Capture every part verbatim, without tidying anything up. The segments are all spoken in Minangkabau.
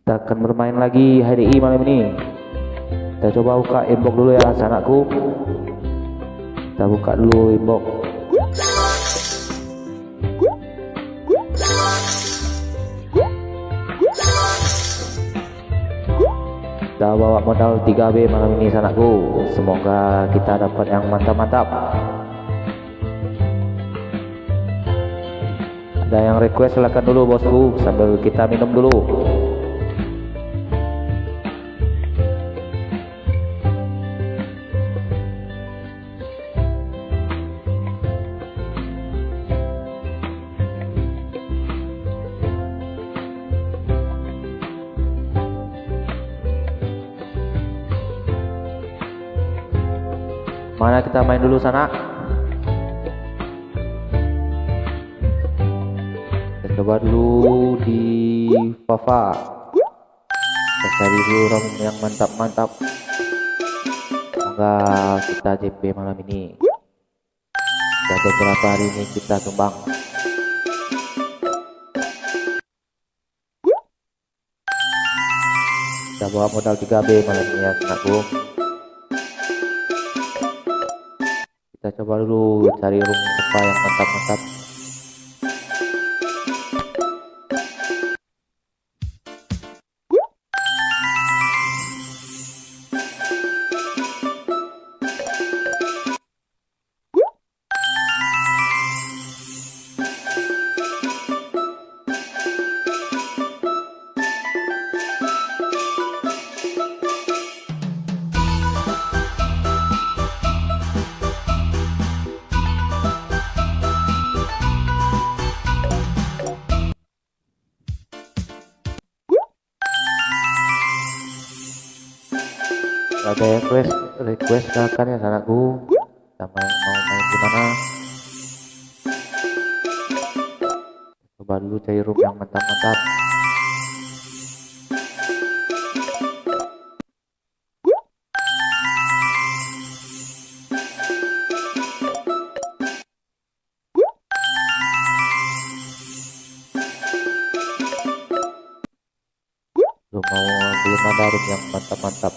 Kita akan bermain lagi hari ini, malam ini. Kita coba buka inbox dulu ya, sanakku. Kita buka dulu inbox. Kita bawa modal tiga B malam ini, sanakku. Semoga kita dapat yang mantap-mantap. Ada yang request, silakan dulu, bosku, sambil kita minum dulu. Mana kita main dulu, sanak? Kita coba dulu di Fafa. Kita cari dulu room yang mantap-mantap. Semoga kita J P malam ini. Sudah beberapa hari ini kita tumbang. Kita bawa modal tiga B malam ini ya, sanakku. Kita coba dulu cari room apa yang mantap-mantap. Ada yang request, request silakan ya, sanakku. Kita main, mau main di mana? Coba dulu cari room yang mantap-mantap. Belum mau, belum ada room yang mantap-mantap.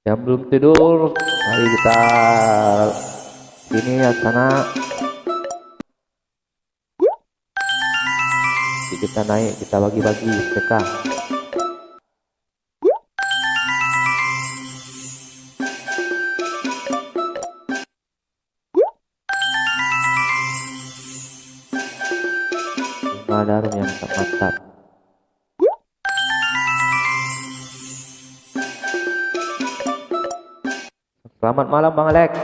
Yang belum tidur, mari kita sini ya, sanak. Jadi kita naik, kita bagi-bagi sedekah. Rumah Darum yang mantap-mantap. Selamat malam, Bang Alek.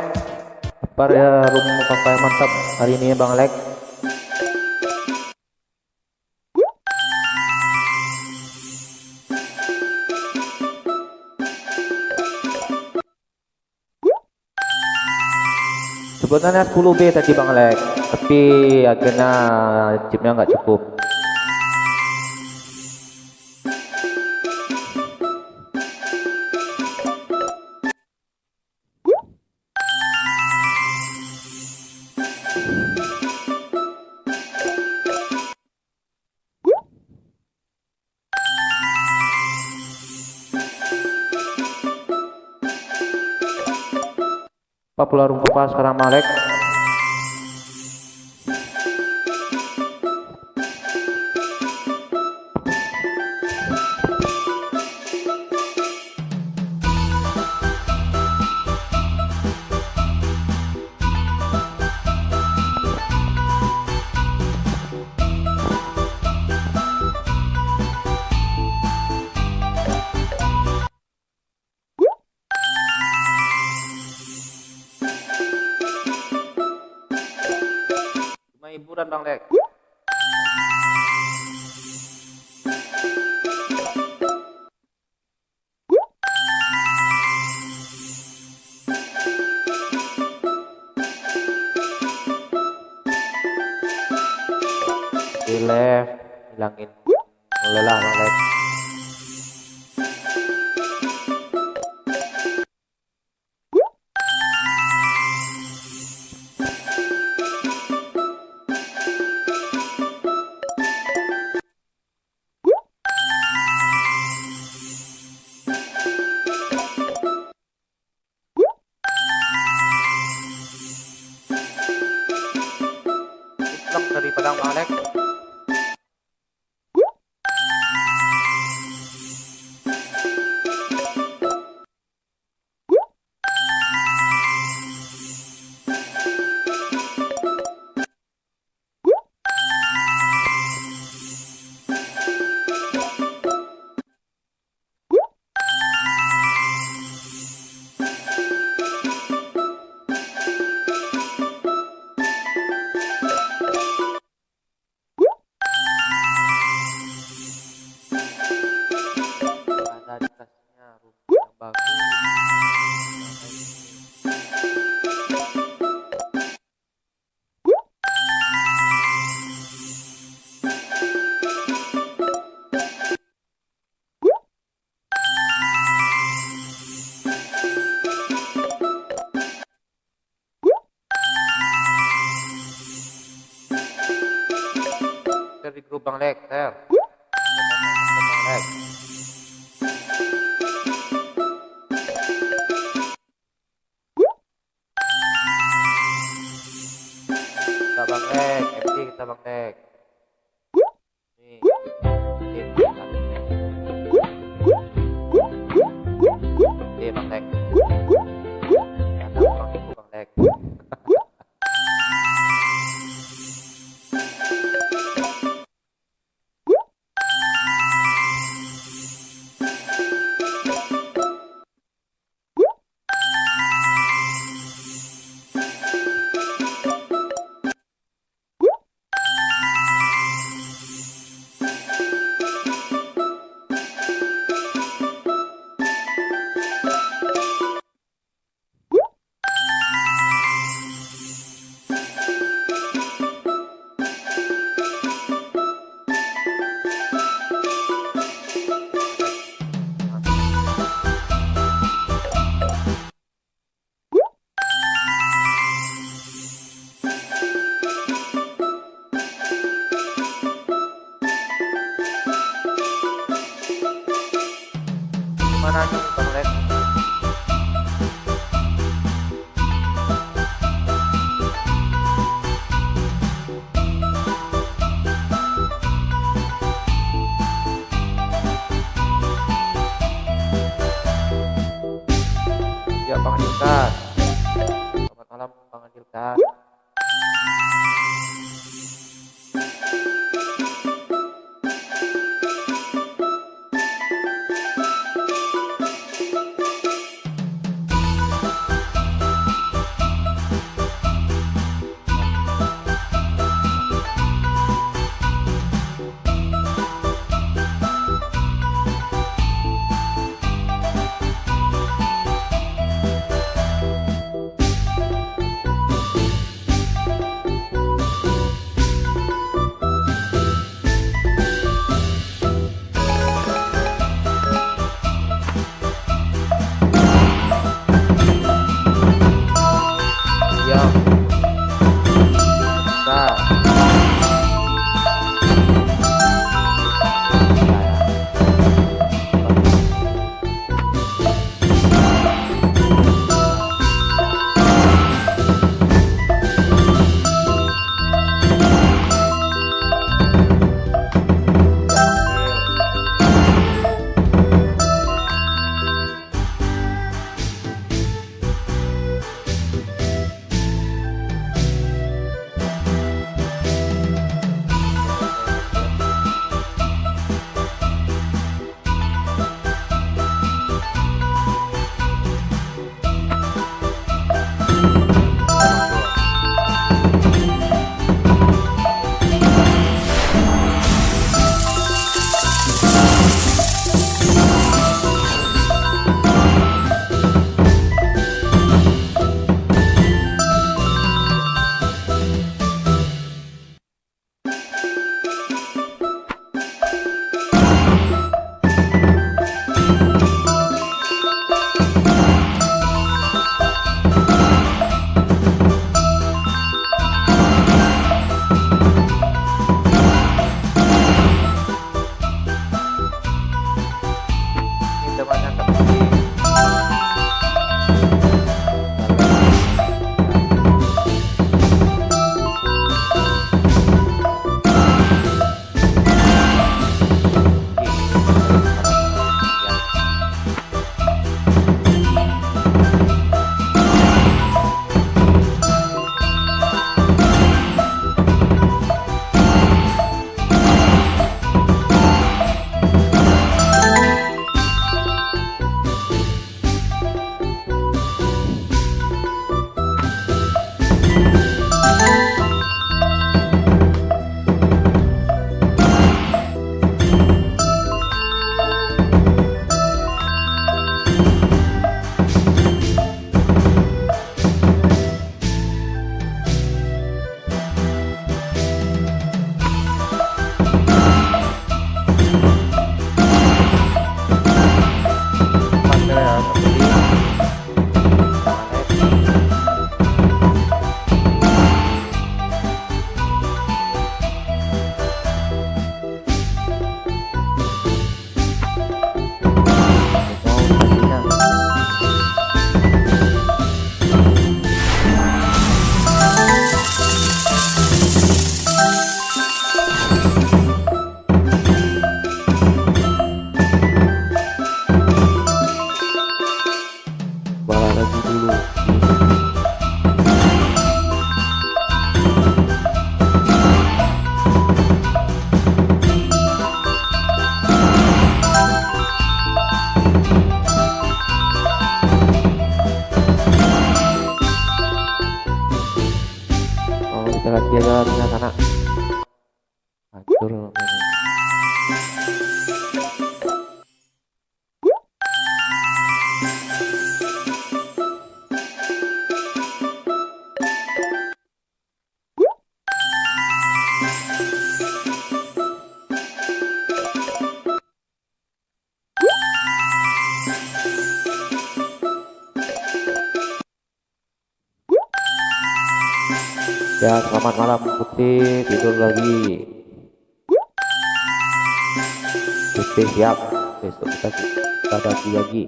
Apa ya, rumah apa yang mantap hari ini, Bang Alek? Sebenarnya sepuluh B tadi, Bang Alek, tapi akhirnya chipnya nggak cukup. Popular Rumpa sekarang, Bang Alek. Rumah hiburan, Bang Lek. Angin. Mulailah, Bang Lex. Pulang dari Padang, Bang Lex. Ada dikasihnya rumah yang bagus. Dari grup Bang Lex, share. Bang Lex. Kita Bang Lex, F C kita Bang Lex. Nih. Tim kita. Tim Bang Lex. Ada orang itu Bang Lex. Mana ni, Bang Lex? Ya, Bang Andilkan. Selamat malam, Bang Andilkan. Bala lagi dulu. Oh, kita ganti aja lah, sanak. Hancur. Ya, selamat malam, Putih. Tidur lagi. Putih siap. Besok kita, kita ganti lagi.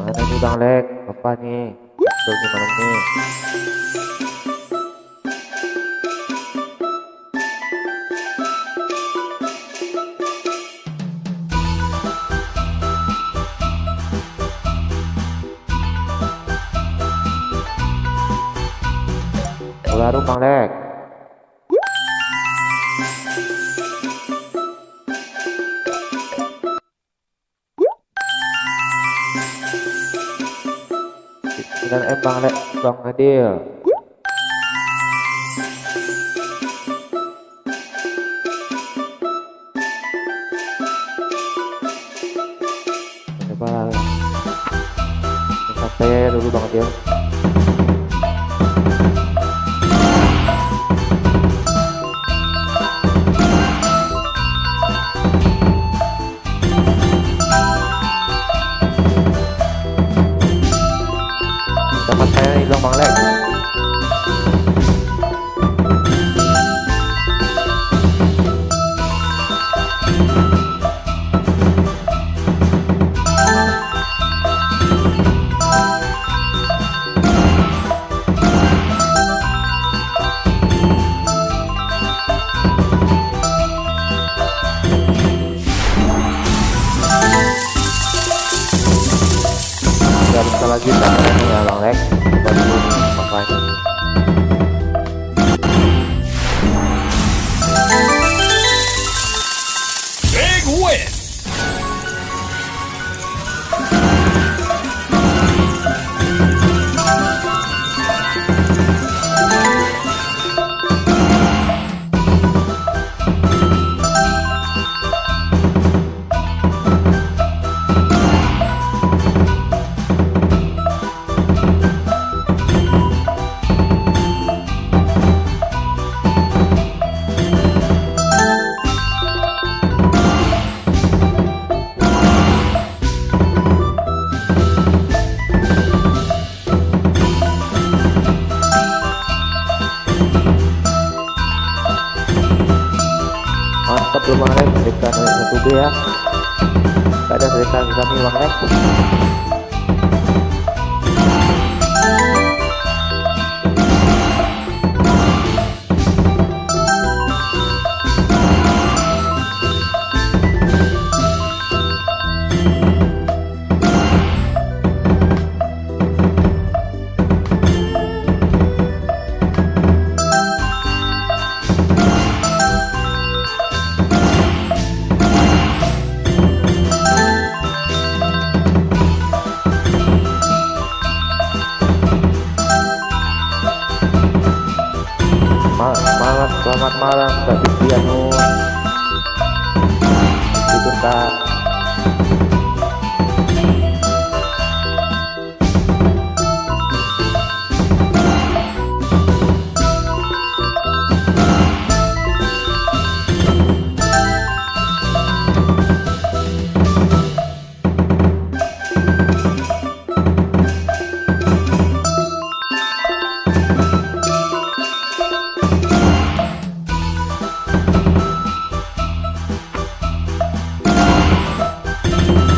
Mana ni Bang Lek? Apa ni? Betul ni malam ni. Baru Bang Lek. Sembilan M Bang Lek, Bang Adil. Coba santai aja dulu Bang Adil. Dapat saya hilang Bang Lek. Gak bisa lagi tangannya ya Bang Lek. Coba dulu nih, makanya. Big win. Bang Rex, sedekah satu B ya. Tak ada sedekah ke kami, Bang Rex. Ma-, ma-, selamat malam, Kak Fitri Anu. Tidur, Kak.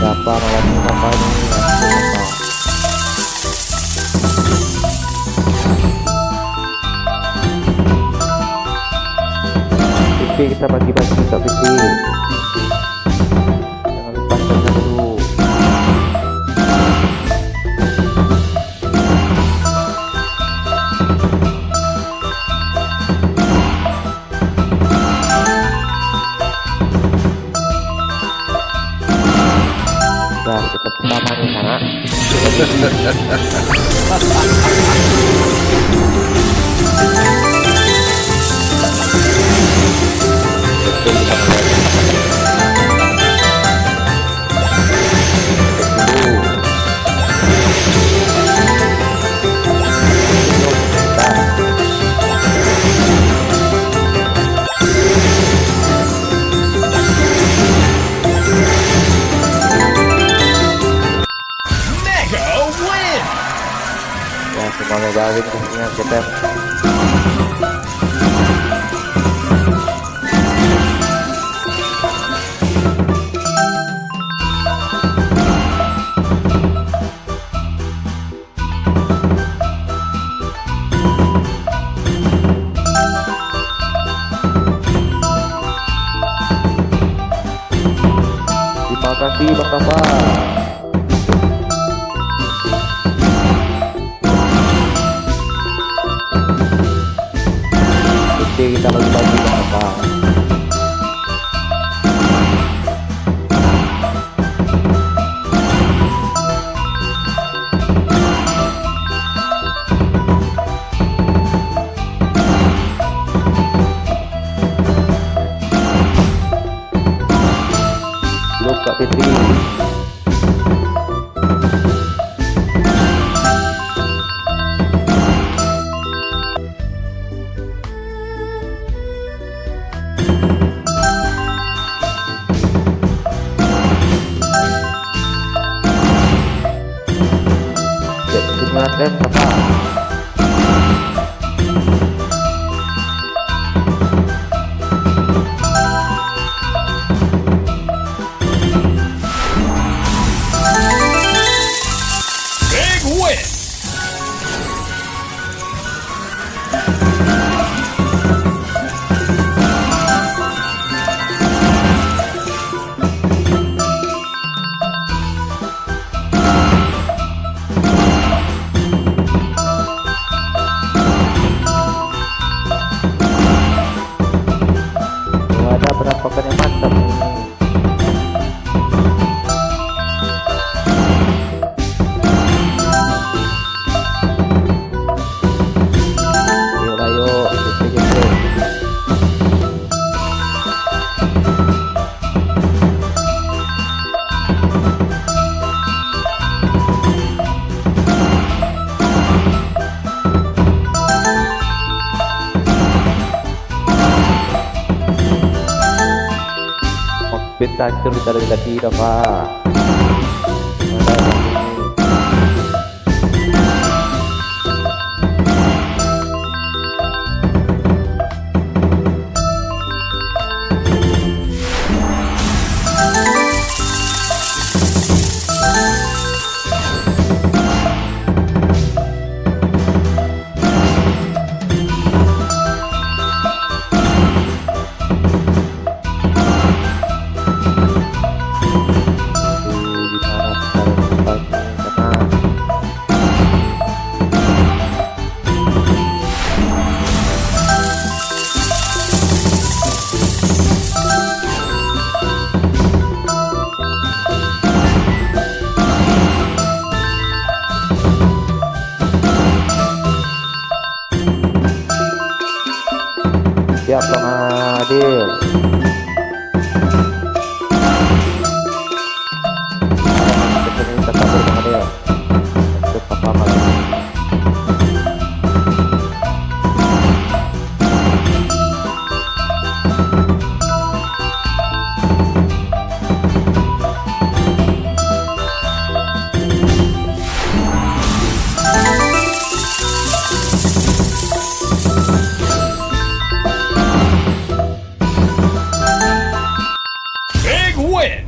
Siapa malam ini, siapa ini? Langsung, Kak. P P kita bagi-bagi, Kak P P. Jangan lupa share-nya dulu. Dah, kita pertama nih, Sanak. Mega Win. Wah, semuanya garing pastinya, C T M. Terima kasih, Bang Rafa. Oke, kita lagi bagi, Bang Rafa. Belum, Kak Fitri. Cek, stimulus M, apa? Big win! Wah, ada penampakan yang mantap ni. Yuk lah, yuk, kita gitu. Mampir hancur kita dari tadi dah, Pak. Mana ini? Siap, Bang Adil. Kita kabur, Bang Adil. Lanjut, Papa Malik. Big win!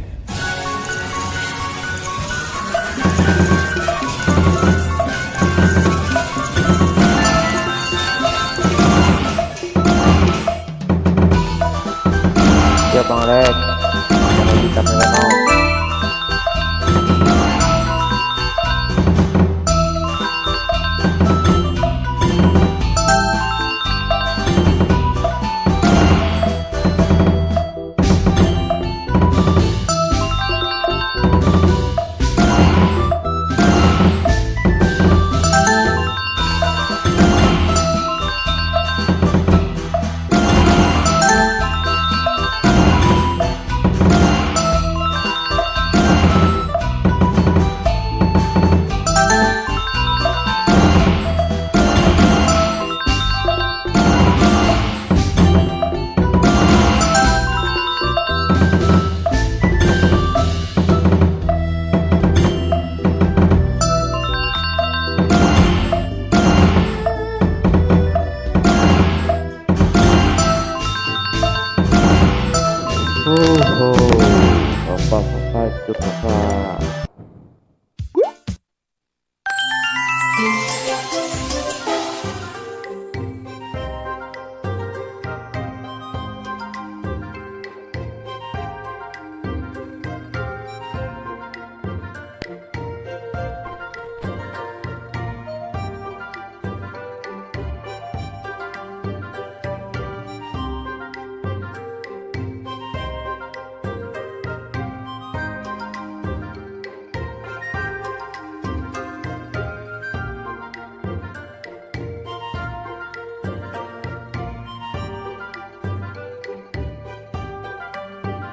Siap, Bang Alex. Bang Alex, kami lemah. Oho, apa, apa itu, apa?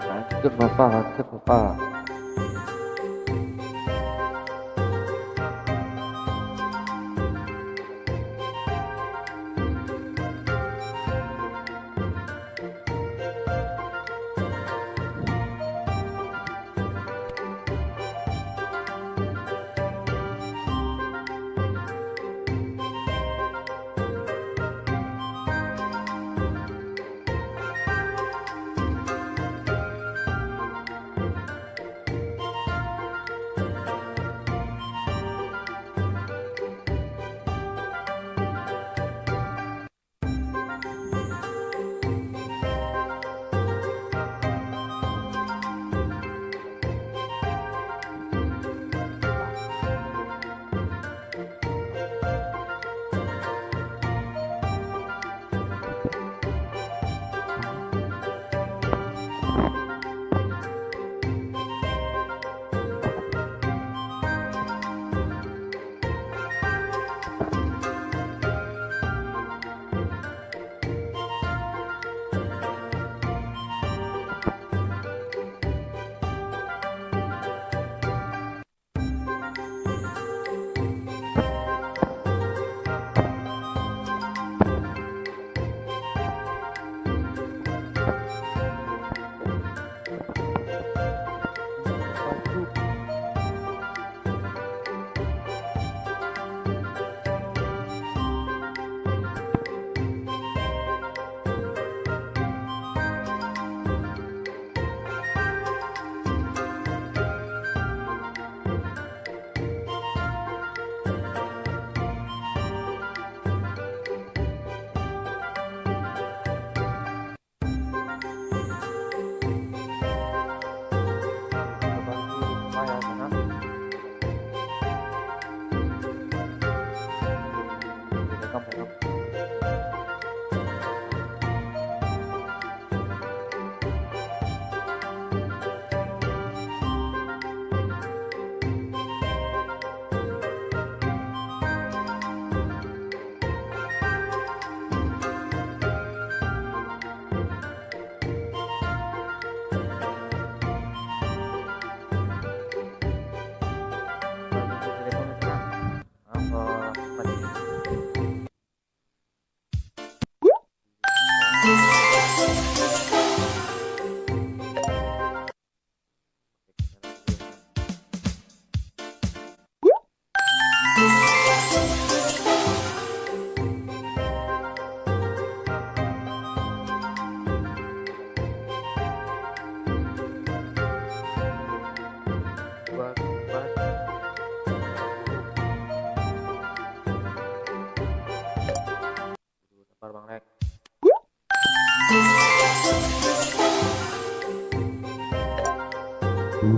Lanjut, Bapak, lanjut, Bapak.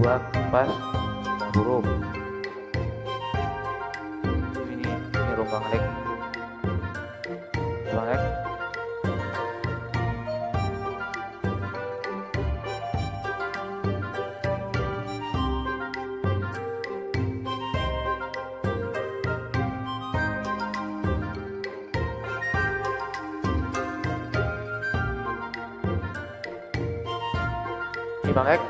Bak pas huruf. Ini, ini rombang lek. Rombang lek. Ni, Bang Ek.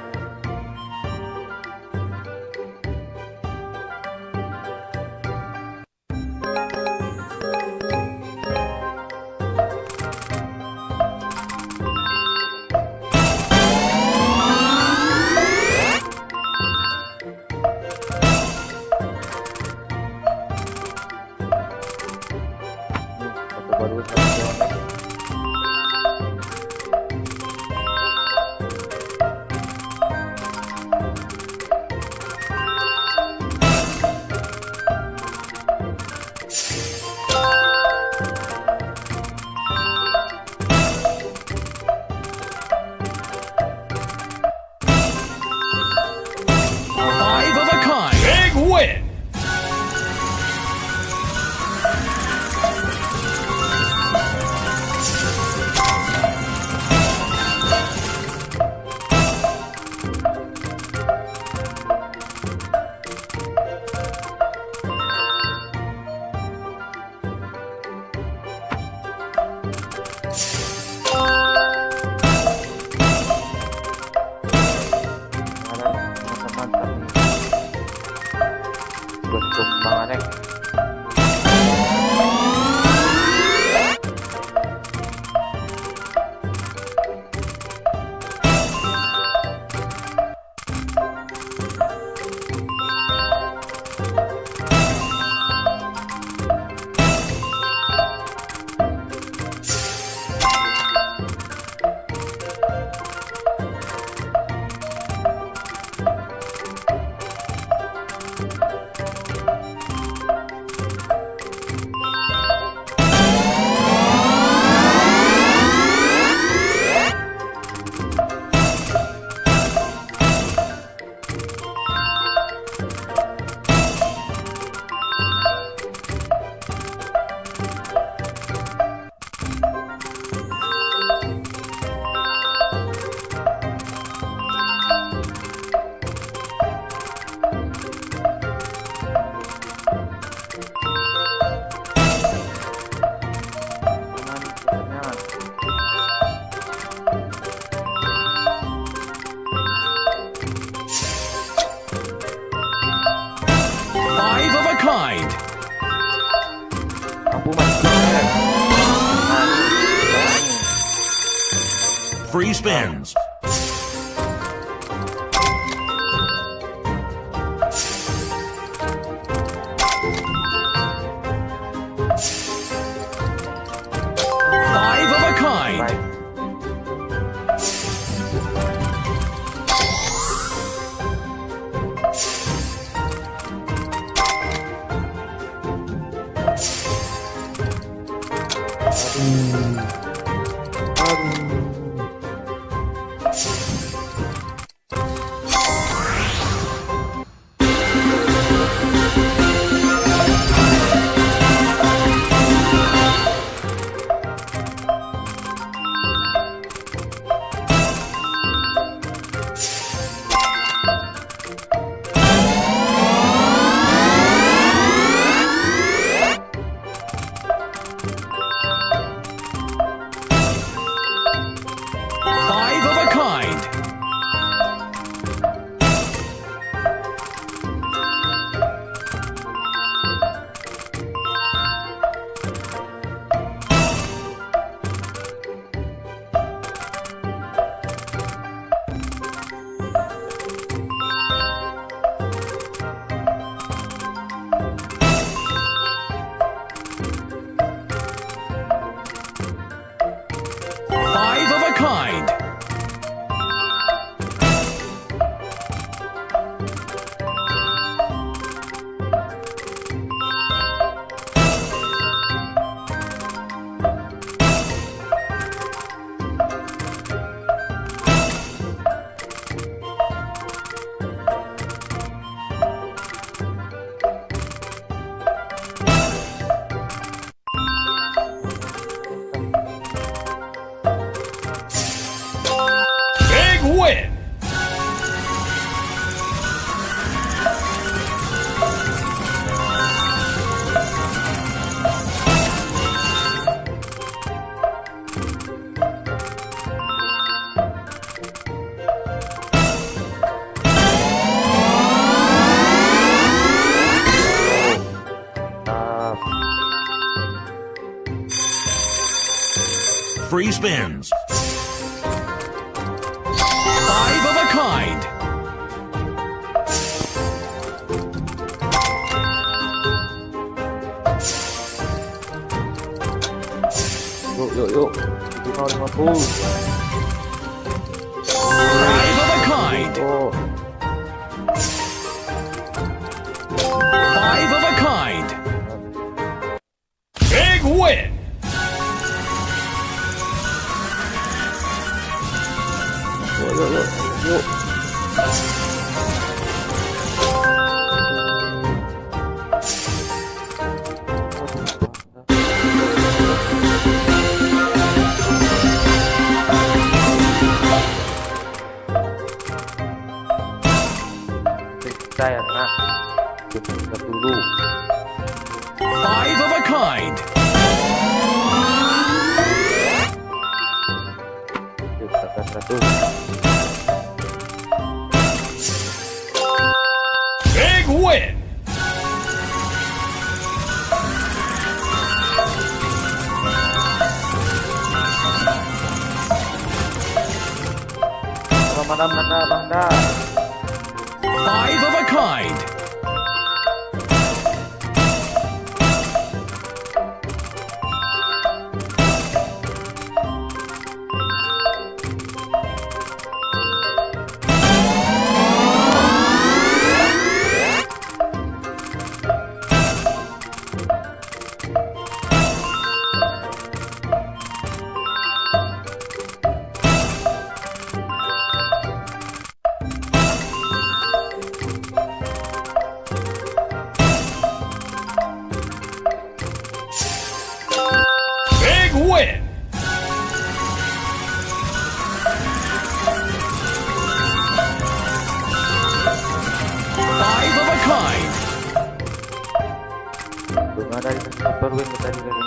Five of a kind. Big win. Mantap, mantap, mantap. Buat kembangan, eh. Five of a kind. Ampun, Mas. Free spins. Five of a kind. Free spins. Five of a kind. Yuk, yuk, yuk. Lima, lima puluh. Five of a kind. Oh. Five of a kind. Big win. Yuk, yuk, yuk, yuk. Kita yang nak. Kita dulu. Five of a kind. Big win. Ramadan mana, Banda? Five of a kind. Big win. Five of a kind. Belum ada itu super win tadi, tadi.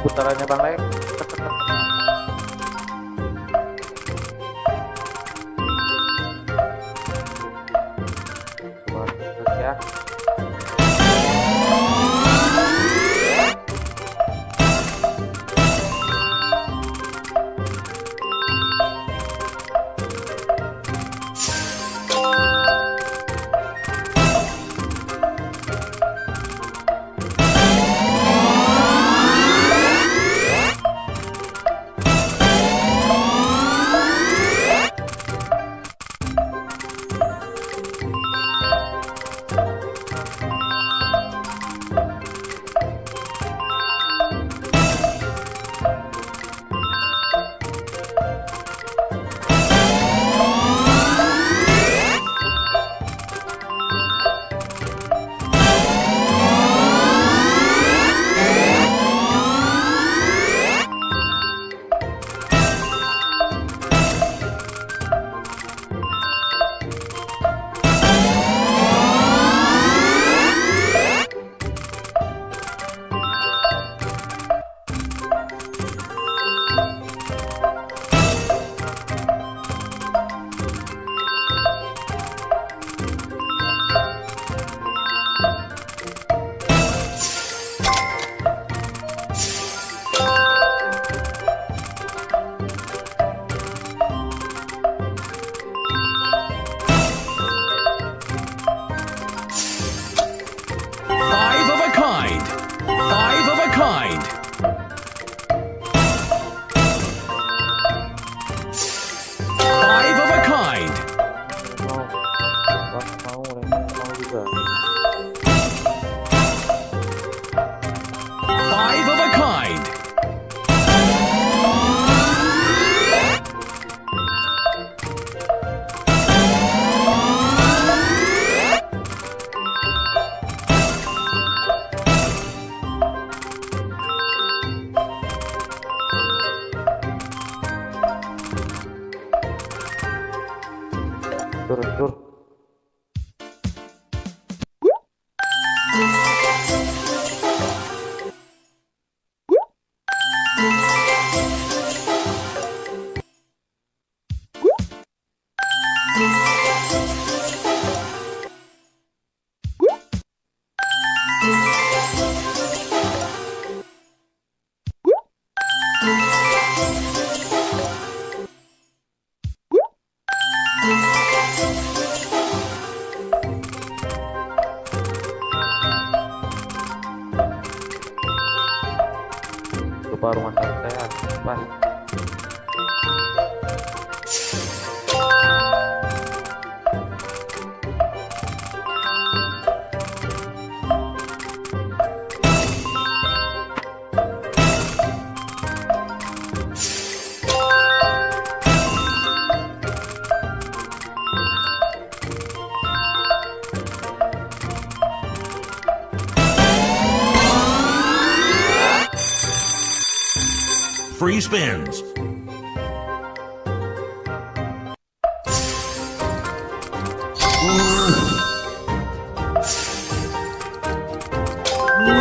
Putarannya Bang Lek. Wah, ya. Five of a kind. Five of a kind. Five of a kind. Mau, mau, mau, mau juga. Five of a kind. Turun, turun. Lupa rumah saya, pas. Free spins.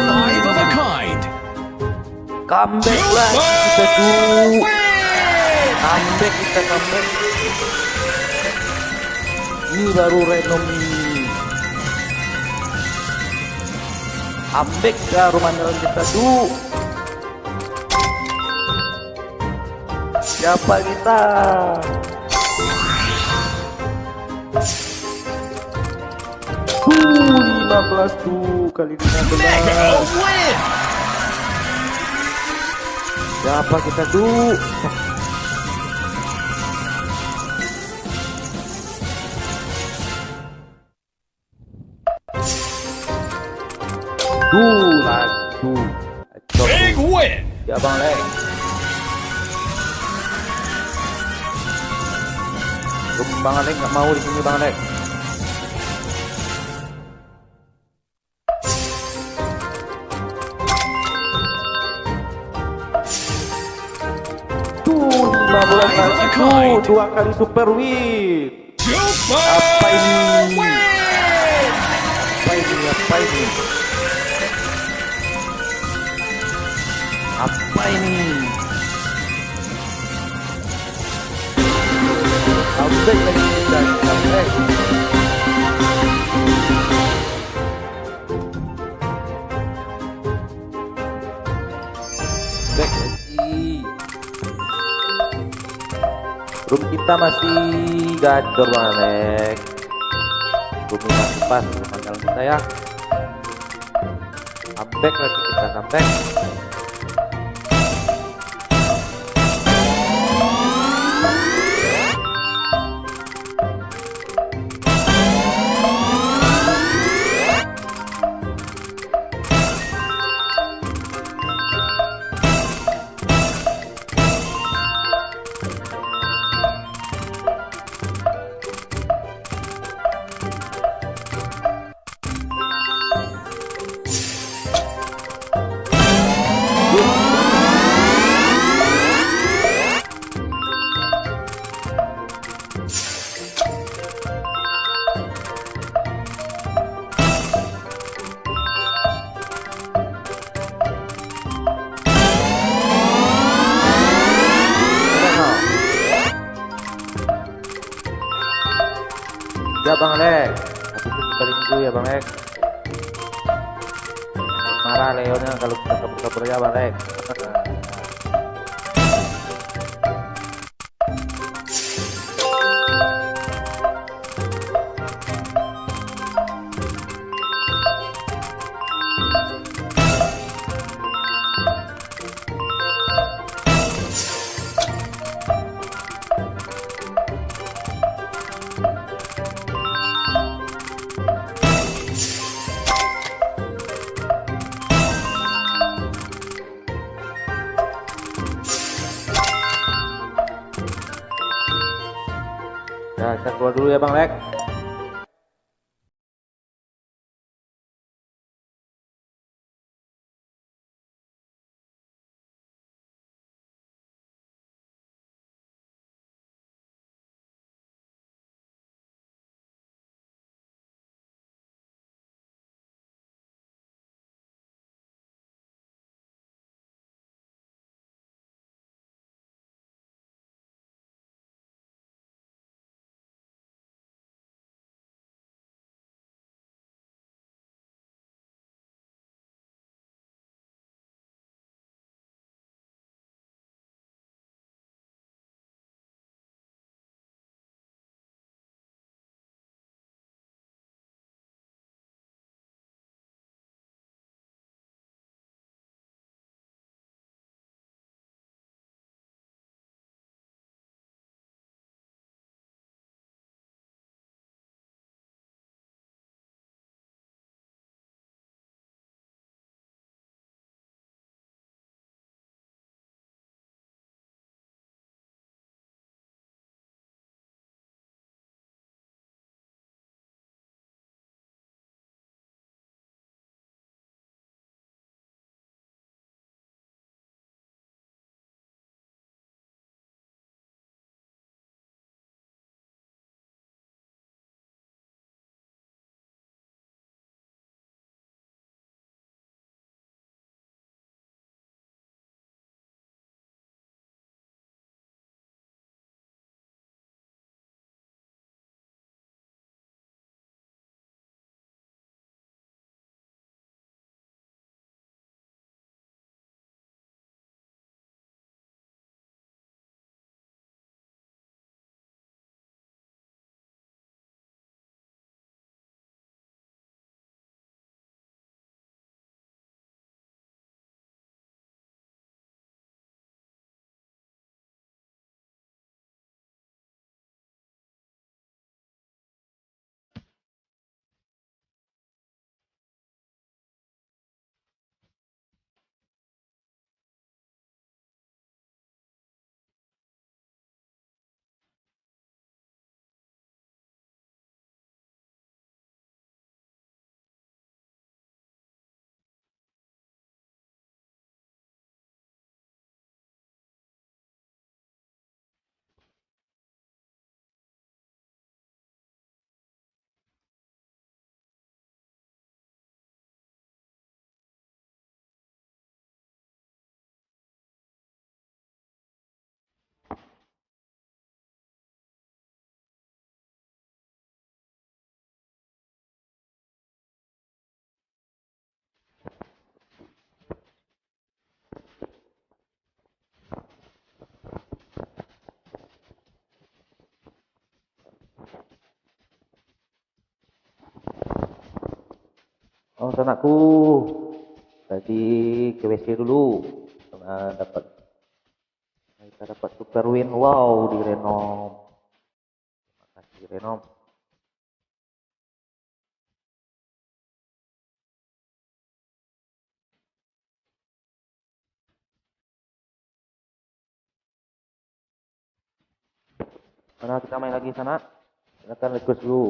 Five of a kind. Comeback lah kita tu. Comeback kita, comeback. Ini baru random ni. Comeback dah rumah jalan kita tu. Siapa kita? Uh, lima belas tu kali lima belas. Siapa kita tu? Duh, aduh. Big win. Ya, Bang Lek. Bang Lek nggak mau di sini, Bang Lek. Tuh, lima belas kali itu, dua kali super win. Apa ini? Apa ini? Apa ini? Apa Ini. Comeback lagi kita. Comeback. Back lagi. Room kita masih gacor, Bang Alex. Room masih pas, room andalan kita, ya. Comeback lagi kita, comeback. Ya, Bang Alex. Habis itu kita rindu ya, Bang Alex. Marah Leonnya kalau kita kabur-kabur aja, Bang Alex. Ya, kita keluar dulu ya, Bang Alex. Sanakku, tadi ke W C dulu. Karena dapat, kita dapat super win. Wow, direnom. Terima kasih, Renom. Mana kita main lagi, Sanak? Silakan request dulu.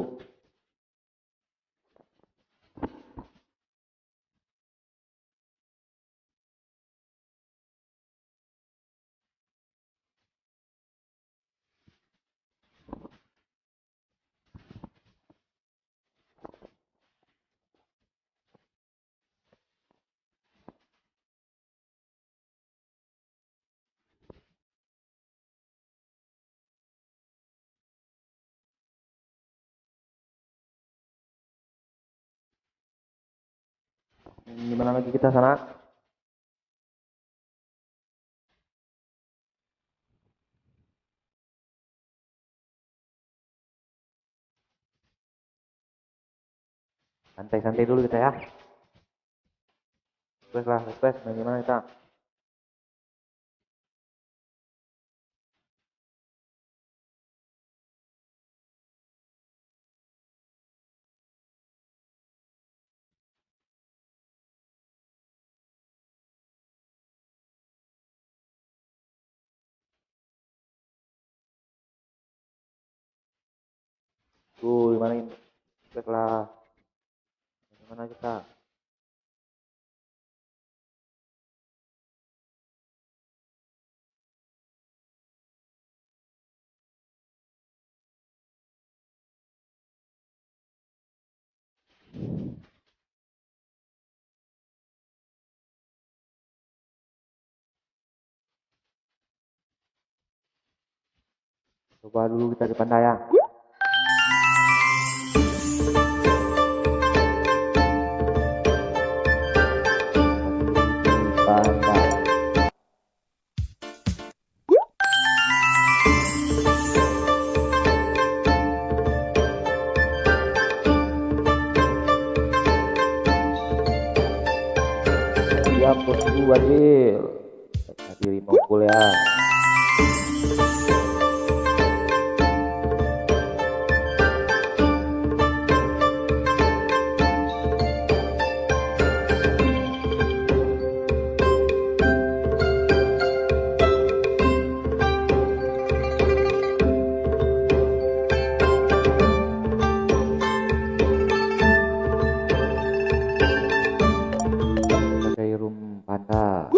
Di mana lagi kita, Sanak? Santai-santai dulu kita, ya. Request lah, request. Bagaimana kita? Tuh, gimana ini? Cek lah. Bagaimana kita? Coba dulu kita di pandai, ya. Di pandai. Siap, Bosku Adil. Tadi lima puluh, ya. Pakai rum panda.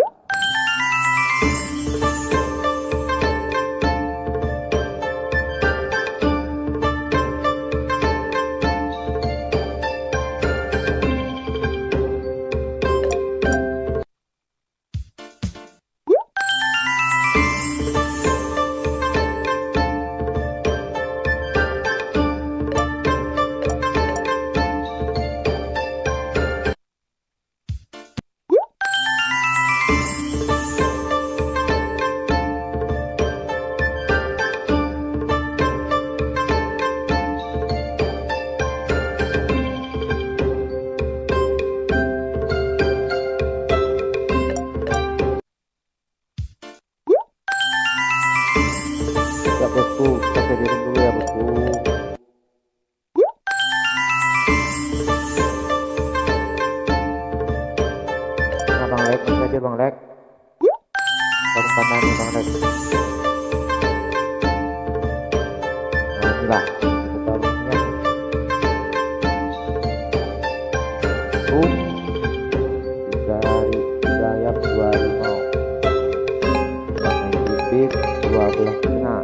Ya, Bosku, kita cari dulu ya, Bosku. Nah, Bang Lek, masih hadir, Bang Lek. Baru pandai nih, Bang Lek. Nah, inilah. Kita taruhnya. Boom. Tiga hari, tiga ayam, dua harimau. Pakai bibit dua belas Cina.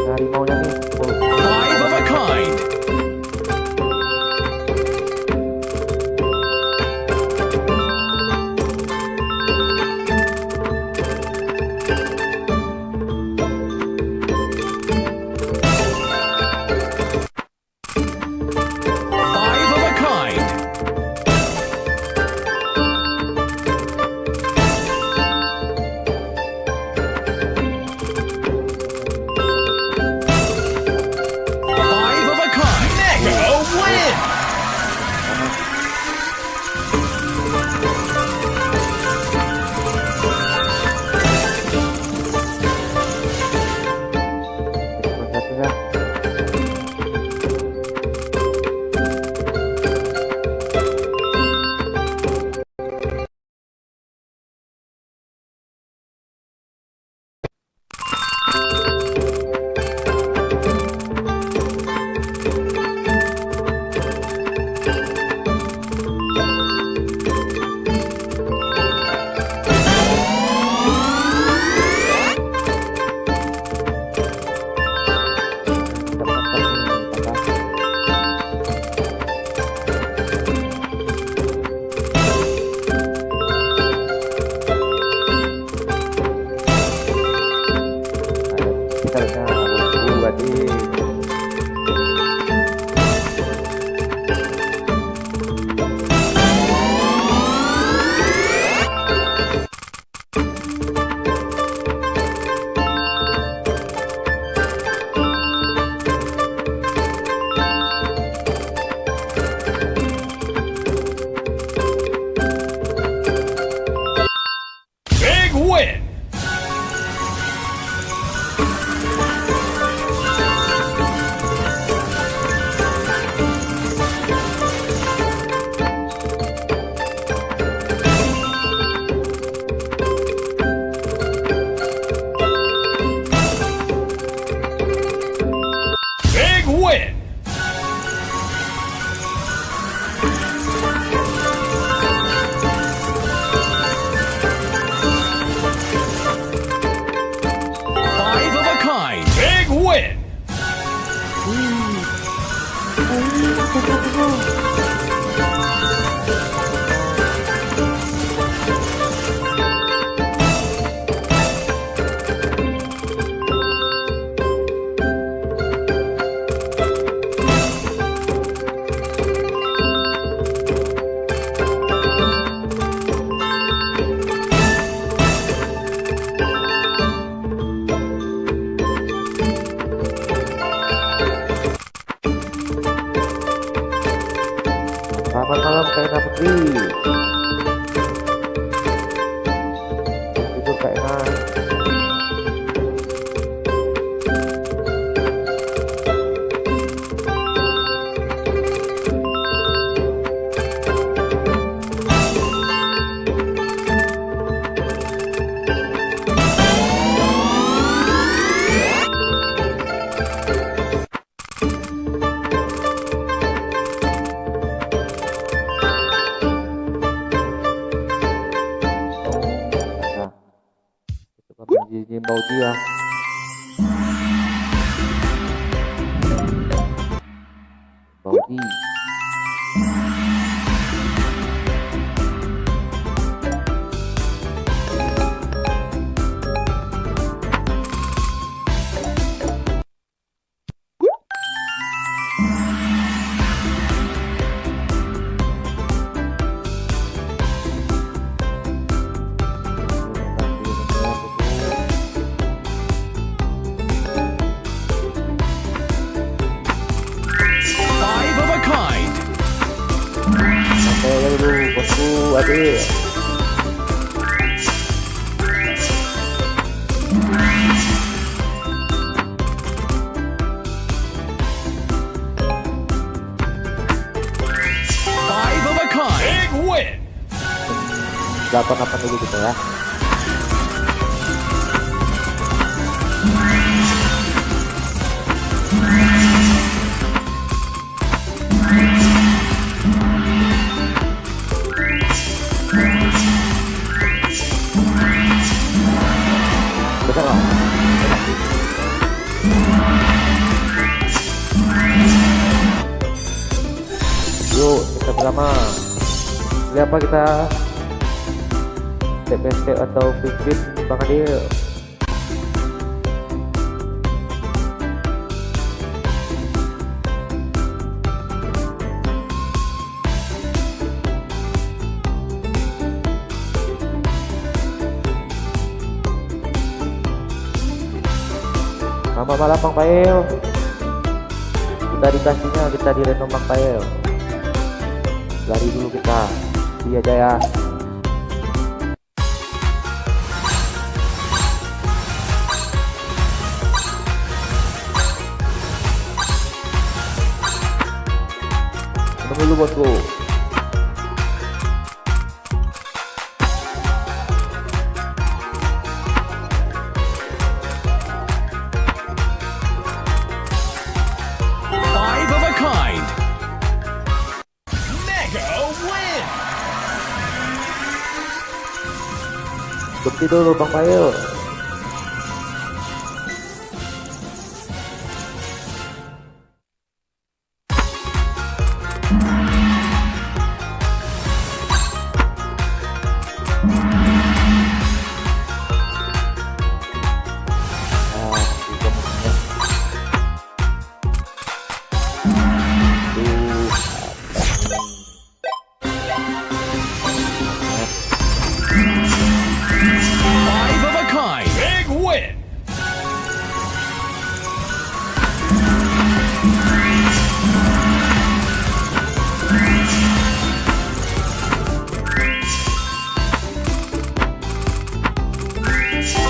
Harimau nya ni. Oh. Five of a kind. Five of a kind. Five of a kind. Mega win. Big win! Big win! Five of a kind. Big win! Selamat malam, Kak Ina Putri. Tidur, Kak Ina. Nah, itu kan bunyi-bunyi Bauti ya. Bauti. Five of a kind. Santai dulu, bosku, adik. Five of a kind. Big win. Delapan delapan dulu kita ya. Betul lah. Sama. Pilih apa kita? Step by step atau flip flip, Bang Adil? Selamat malam, Bang Pael. Kita dikasihnya, kita dirandom, Bang Pael. Lari dulu kita. Iya, Jaya. Minum dulu, bosku. Five of a kind. Mega win. Berhenti dulu, Bang Pael. Five of a kind. Big win.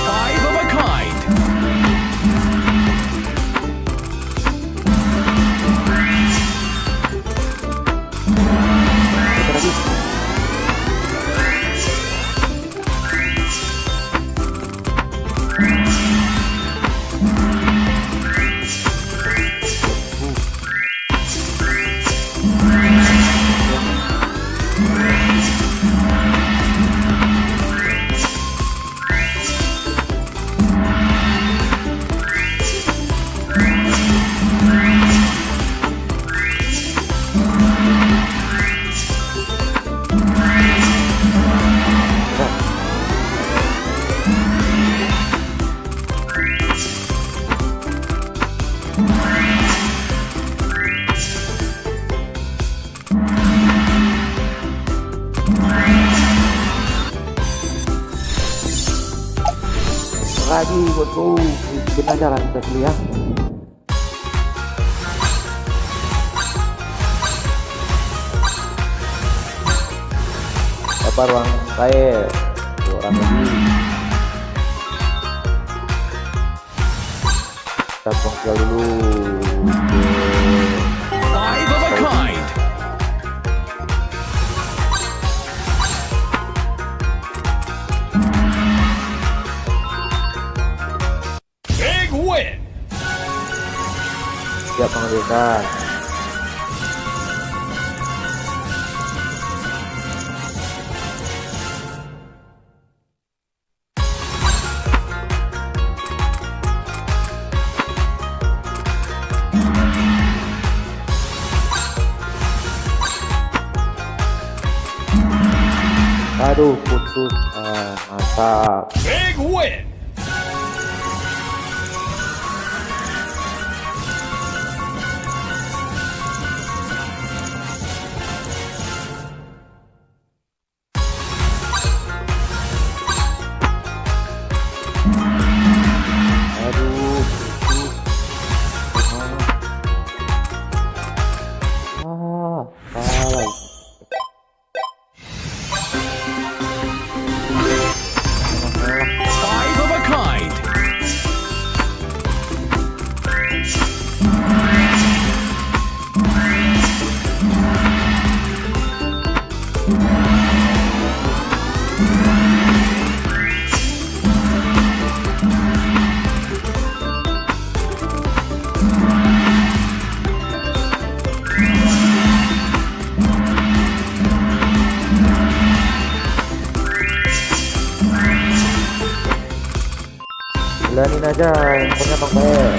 Five of a kind. Lagi, bosku. Mungkin aja lah kita pilih, ya. Sabar, Bang Sae. Dua orang lagi. Kita buang skill dulu. Five of a kind. Big win. Siap, Bang Rizal. Aduh, putus. Ah, mantap. Big win. Aduh. Ah, salah. Five of a kind. Jalanin aja, yang punya Bang Bae.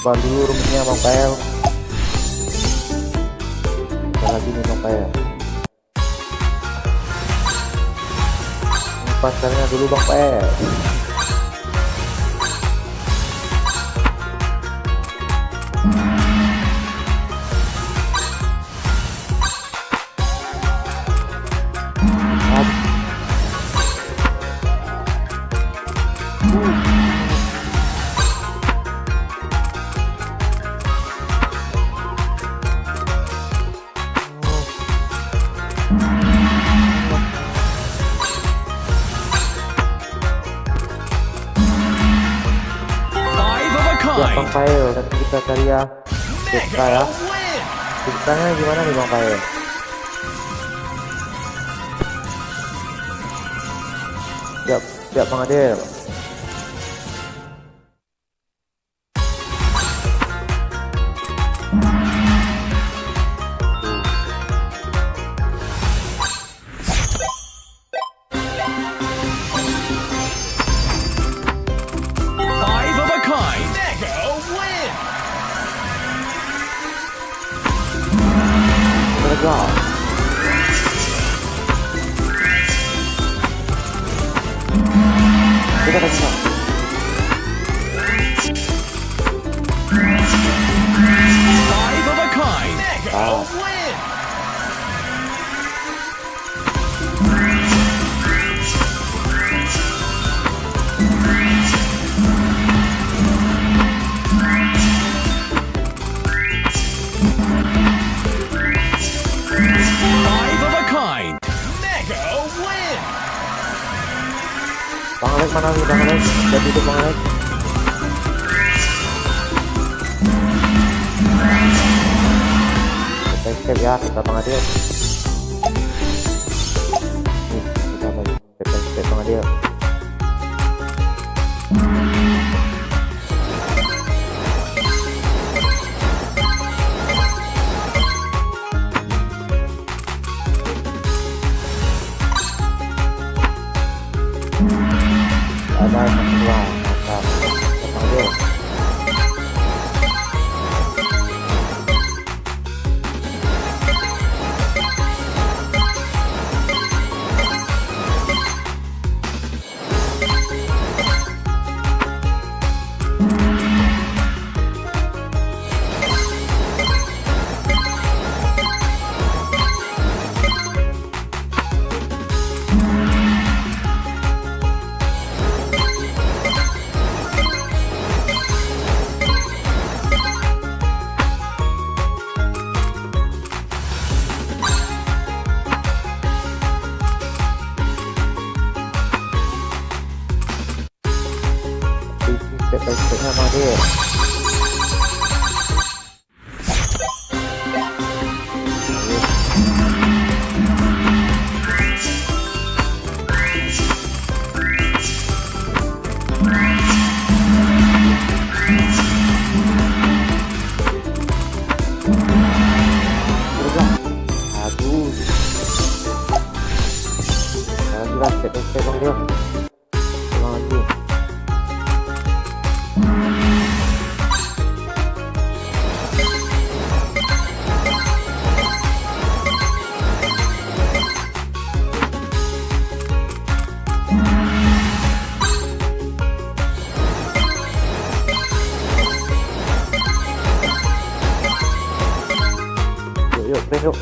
Bang dulu rumusnya, Bang Pael. Kita lagi nih, Bang Pael. Pasarnya dulu, Bang Pael. Five of a kind. Bang Pael, nanti kita cari ya. Kita ya. Ceritanya gimana nih, Bang Pael? Siap, siap, Bang Adil. Five of a kind. Mega win. Mega. Kita kasih. Five of a kind. Mega win. Five of a kind. Mega win. Bang Alex mana nih, Bang Alex? Jadi itu Bang Alex. Step-step ya, kita Bang Adil. Nih, kita balik. Step-step Bang Adil. Ada yang keluar, mantap. Bang Adil. Step by step-nya, Bang Adil. Aduh. Alah, step by step, Bang Adil. Pulang lagi. Yuk, yuk, press, yuk.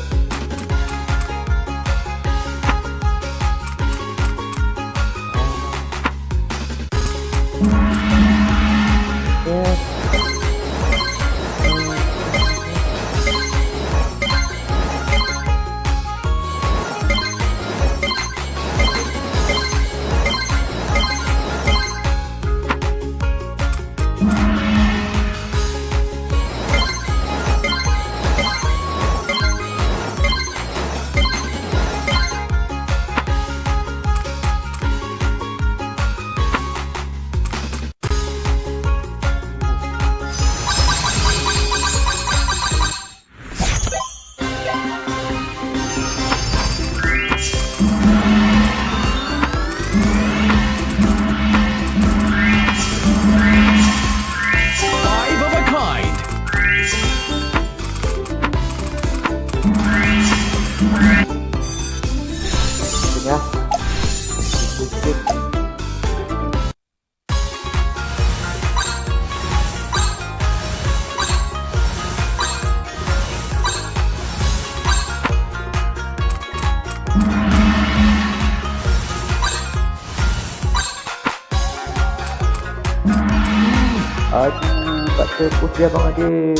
Aduh, tak tembus dia, Bang Ade.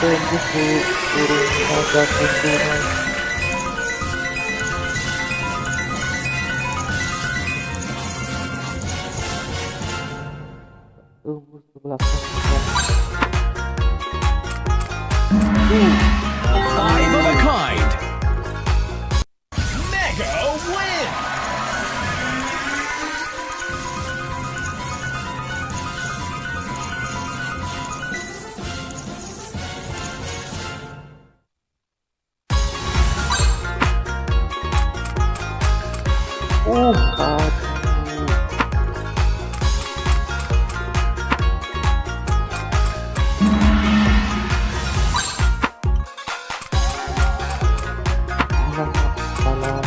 Tembus tu, turun agak keuntungan. Tembus ke belakang. Five of a kind. Mega win. Uh, aduh. Alah, salah.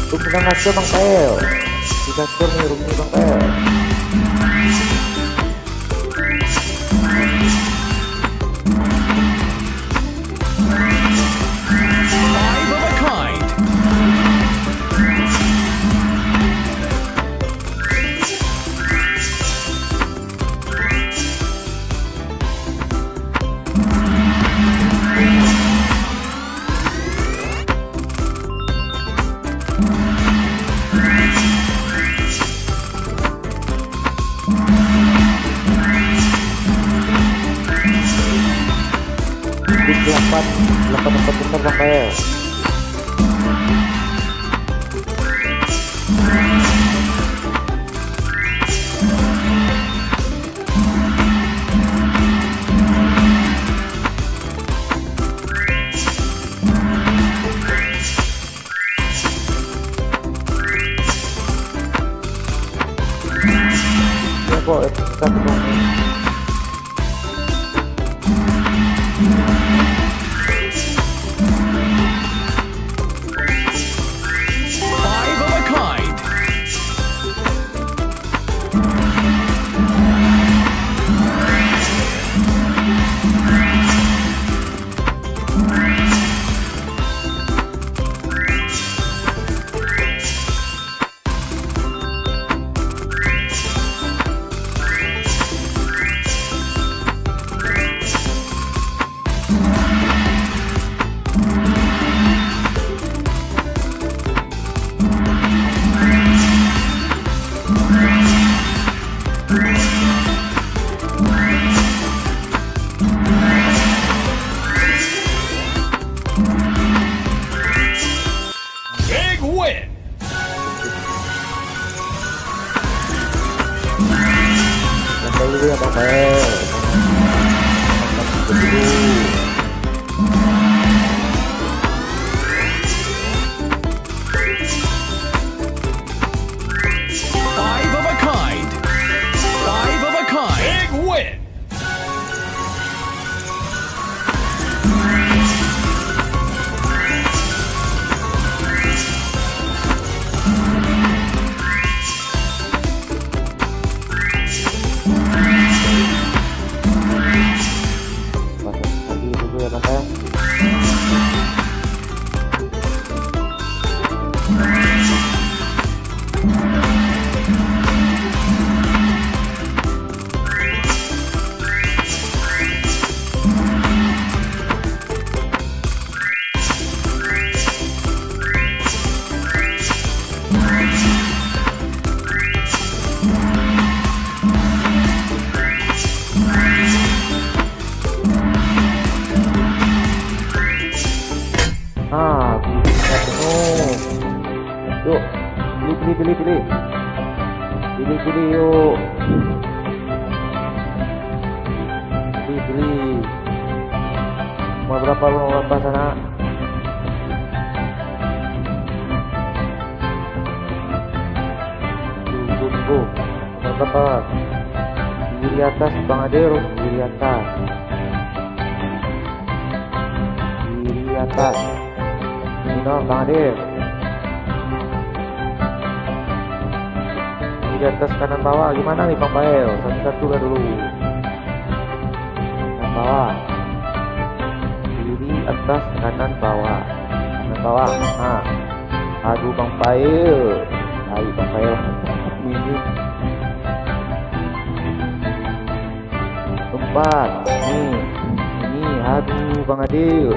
Tumpukan ngaco, Bang Pael. Di kasur ni, rumah ni, Bang Pael. Five of a kind. Delapan, delapan tempat besar, Bang Pael. Ya, kok, eh, satu dong. Five of a kind. Big win! Yang dulu ya, Bang Pael. Five of a kind. Five of a kind. Big win. Pasang lagi dulu ya, Bang, ya. Ah, bisa penuh. Yuk, pilih, pilih, pilih, pilih. Pilih, pilih, yuk. Pilih, pilih. Nomor berapa, nomor berapa sana? Tunggu. Nomor berapa? Kiri atas, Bang Adil. Kiri atas. Kiri atas. Ino, Bang Adil. Kiri atas, kanan bawah. Gimana nih, Bang Pael? Satu-satu lah dulu. Kanan bawah. Kiri atas, kanan bawah. Kanan bawah. Ha. Aduh, Bang Pael. Ayo, Bang Pael. Ini. Empat. Ni. Ini. Aduh, Bang Adil.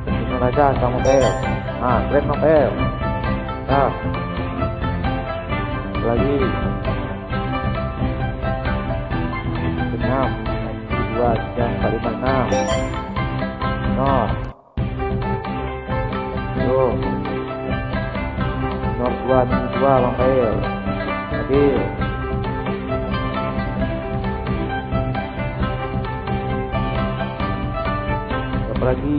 Ini raja, Bang Pael. Ha, keren, Bang Pael. Nah. Lagi. Enam. Satu, dua, tiga, empat, lima, enam. Nol. Tuh. Nomor dua, nomor dua, Bang Pael. Adil. Siapa lagi?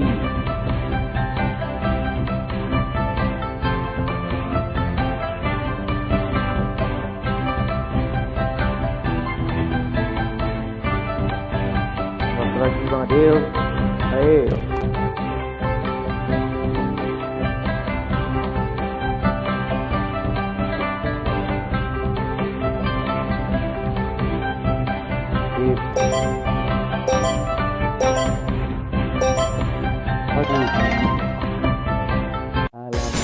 Siapa lagi, Bang Adil? Ayo. Sip. Aduh. Alamak.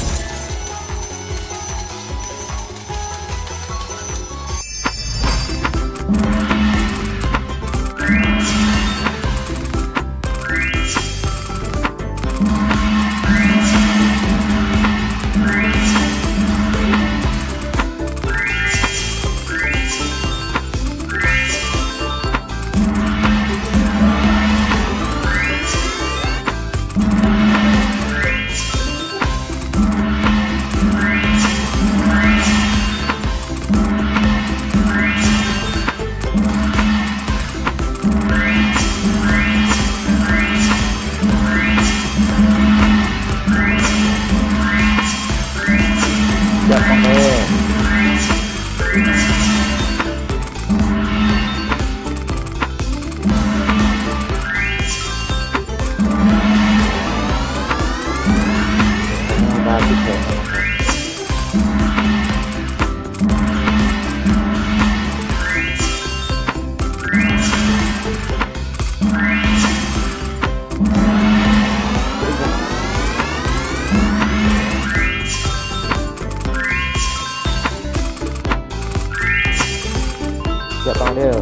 Siap, Bang, eh. Ini bagus, ya. Siap, Bang Adil.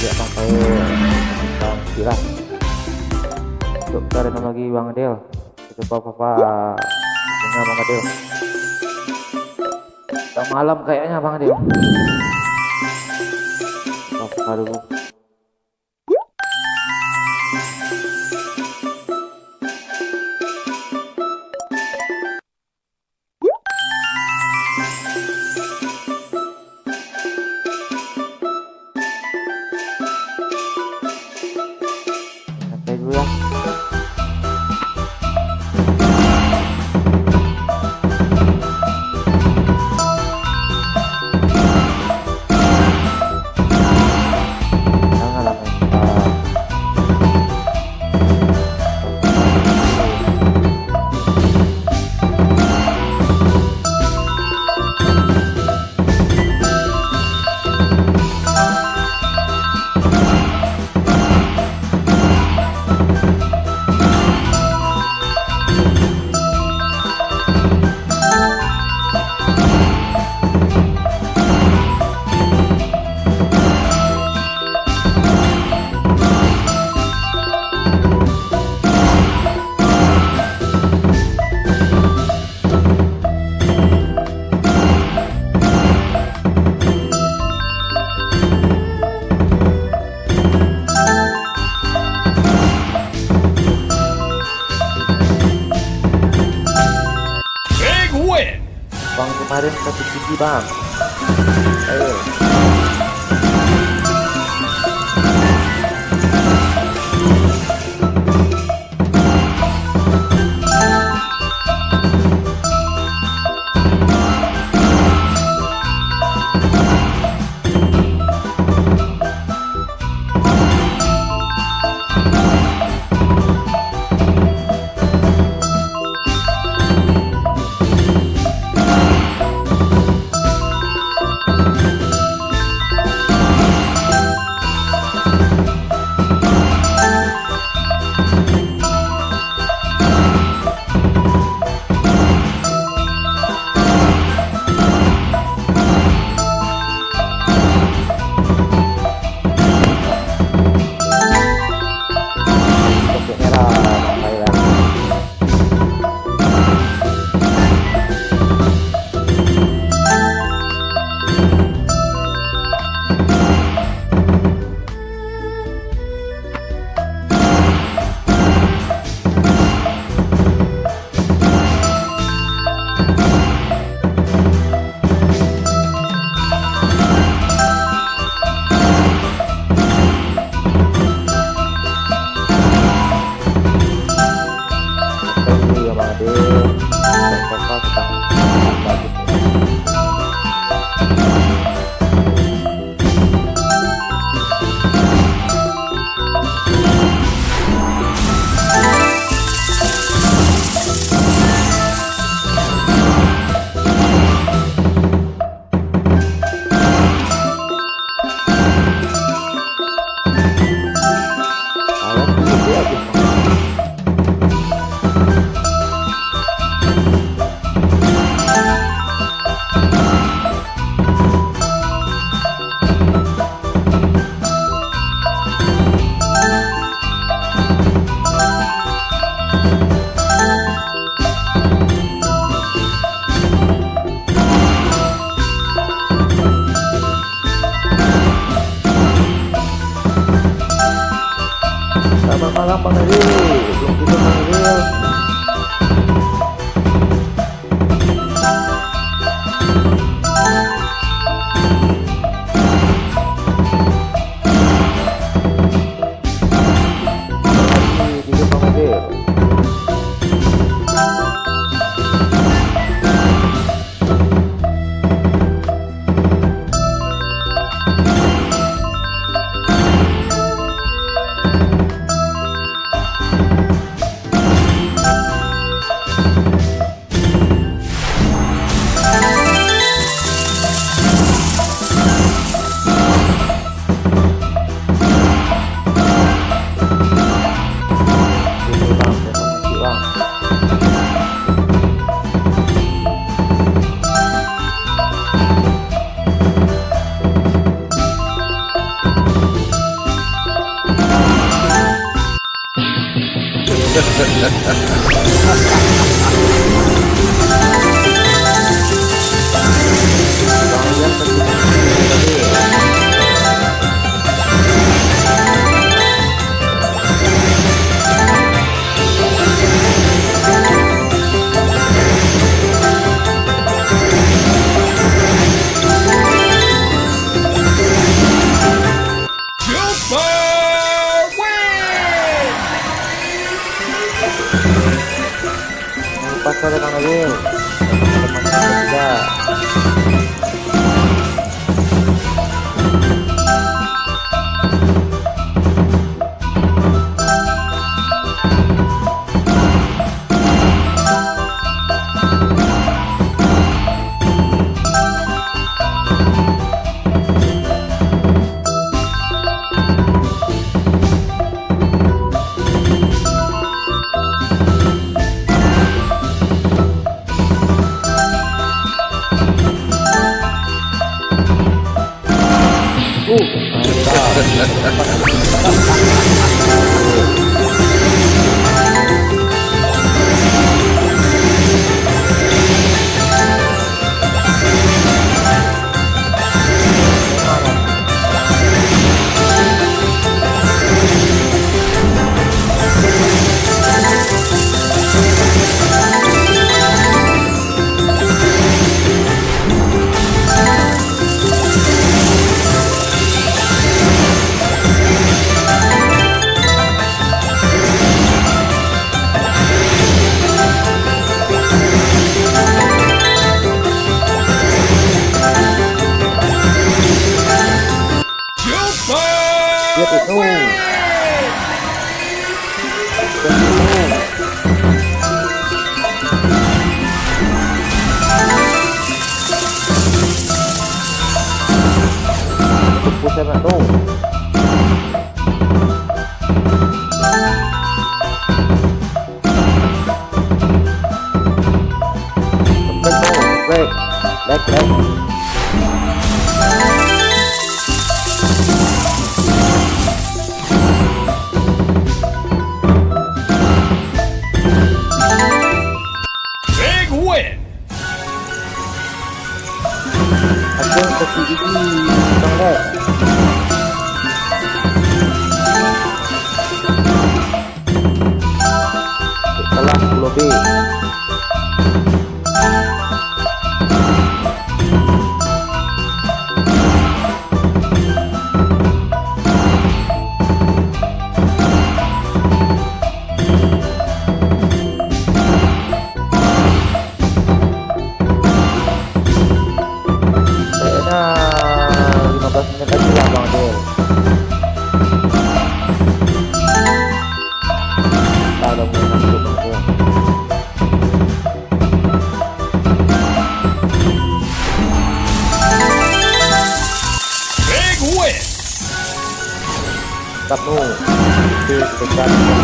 Siap, Bang Adil. Bang, siap lah. Untuk pertandingan lagi, Bang Adil. Coba Papa dengan Bang Adil. Udah malam kayaknya, Bang Adil. Coba Papa dulu. Santai dulu lah. Bang, kemarin satu sigi, Bang. Ayo. Selamat malam, Bang Eril. Belum tidur, Bang Eril. Pasal Bang Nuril. Teman-teman juga. Sakik gigi, Bang Lex. Salah, sepuluh B. Kayaknya lima belas menit lagi lah, Bang Dul. Kita udah mulai masuk, Bang Dul. Big win. Mantap, Nu. Oke, kita cari, Nu.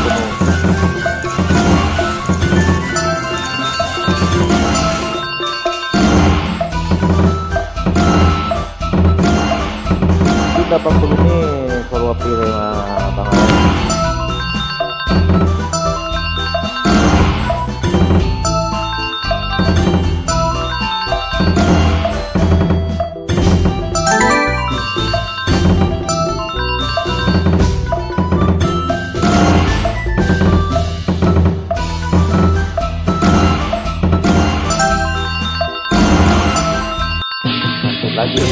Mungkin delapan puluh ni kalau api, Bang. Masuk lagi.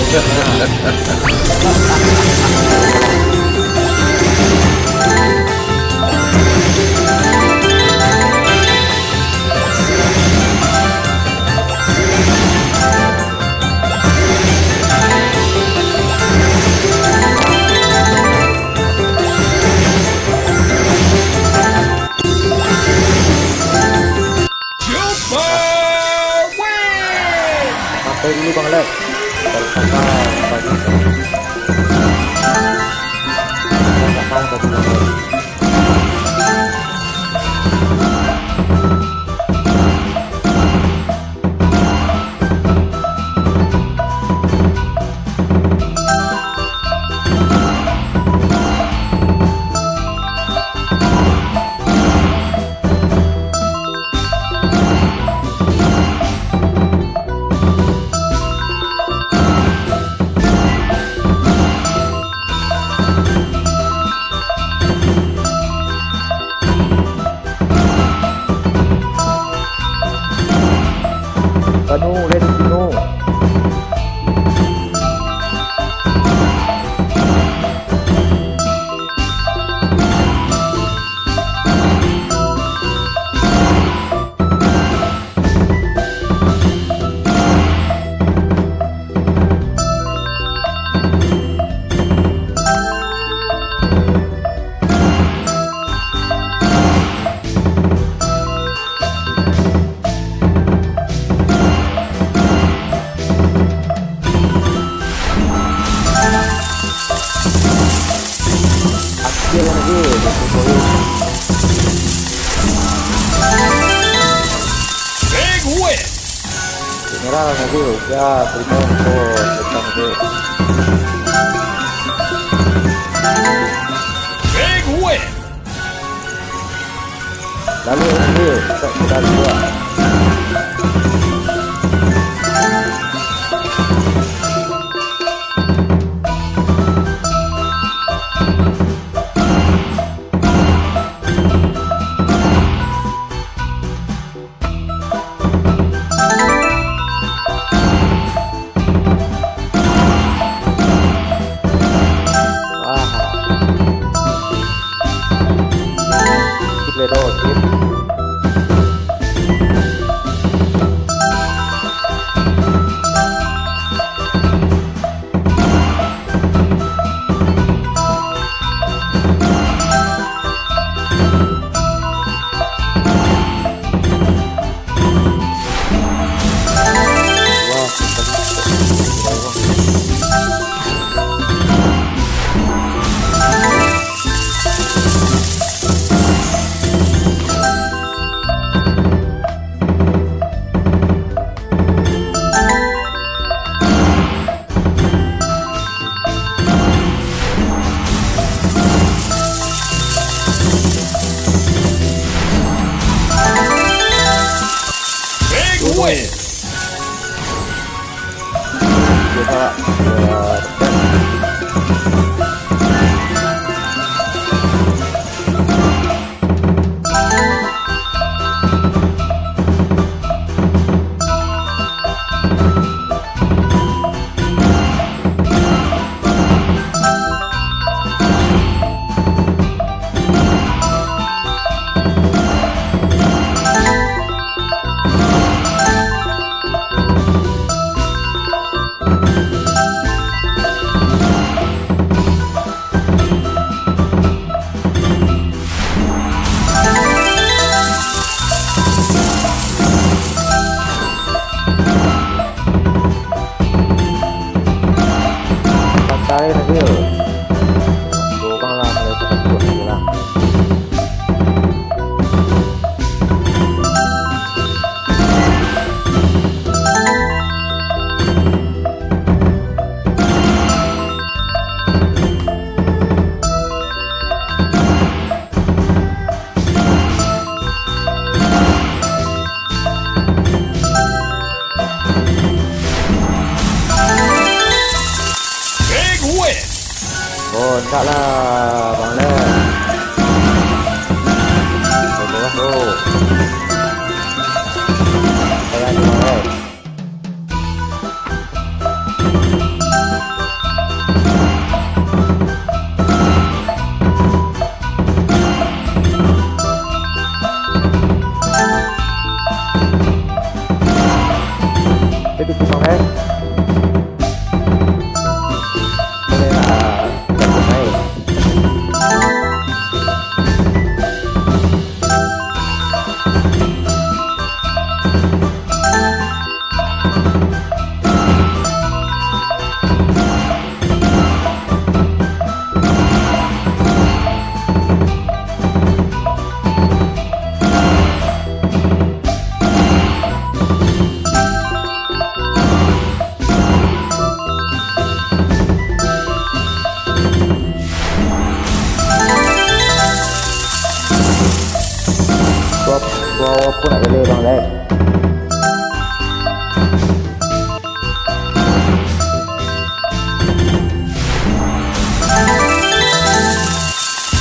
Super Win! Santai dulu, Bang Lex. Kalau sama tadi, saya nggak mau tadi, Bang Lex. Anu, Len Tino. Big win! General mobil, ya, terima kasih, terima kasih. Big win! Lalu, mobil, tak sudah dua. Big win! Awak. Santai sajo. Dorang lah mulai takut lagi lah. Big win. Oh, ndak lah, Bang Lex. Betul lah, bro. Saya ni, Bang Lex. Itu cupang, eh. Boleh lah. Gua, gua, gua pun nak beli, Bang Lex.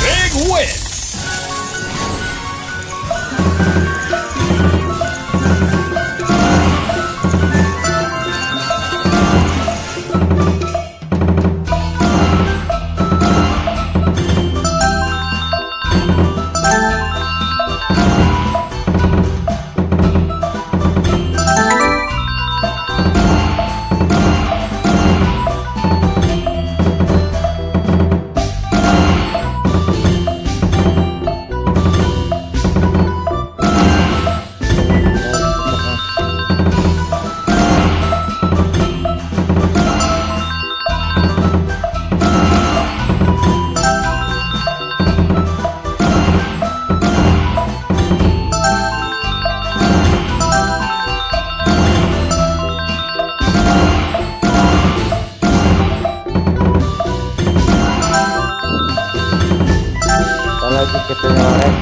Big win. Apalagi katanya orang.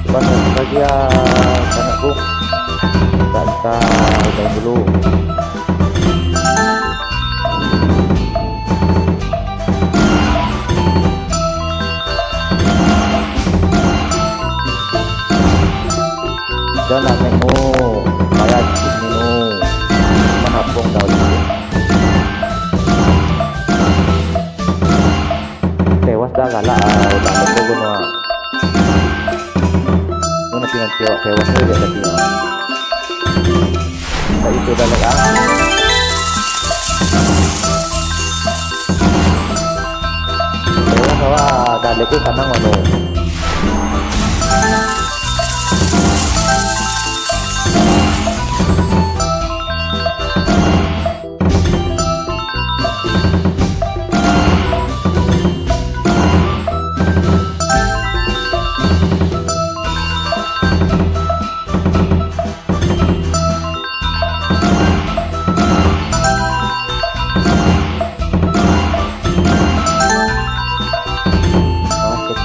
Banyak bahagia, sanak bung. Tak entah, udah dulu. Jan lah, Mek, nu. Payah sikit ni, nu. Manapung tau. Tewas dah galak, ah, udah betul gunung, ah. Mana pinang tewas, tewas ni dia tadi, ah. Tak itu dah lek, ah. Tewas awak, dah lek tu tanang mano.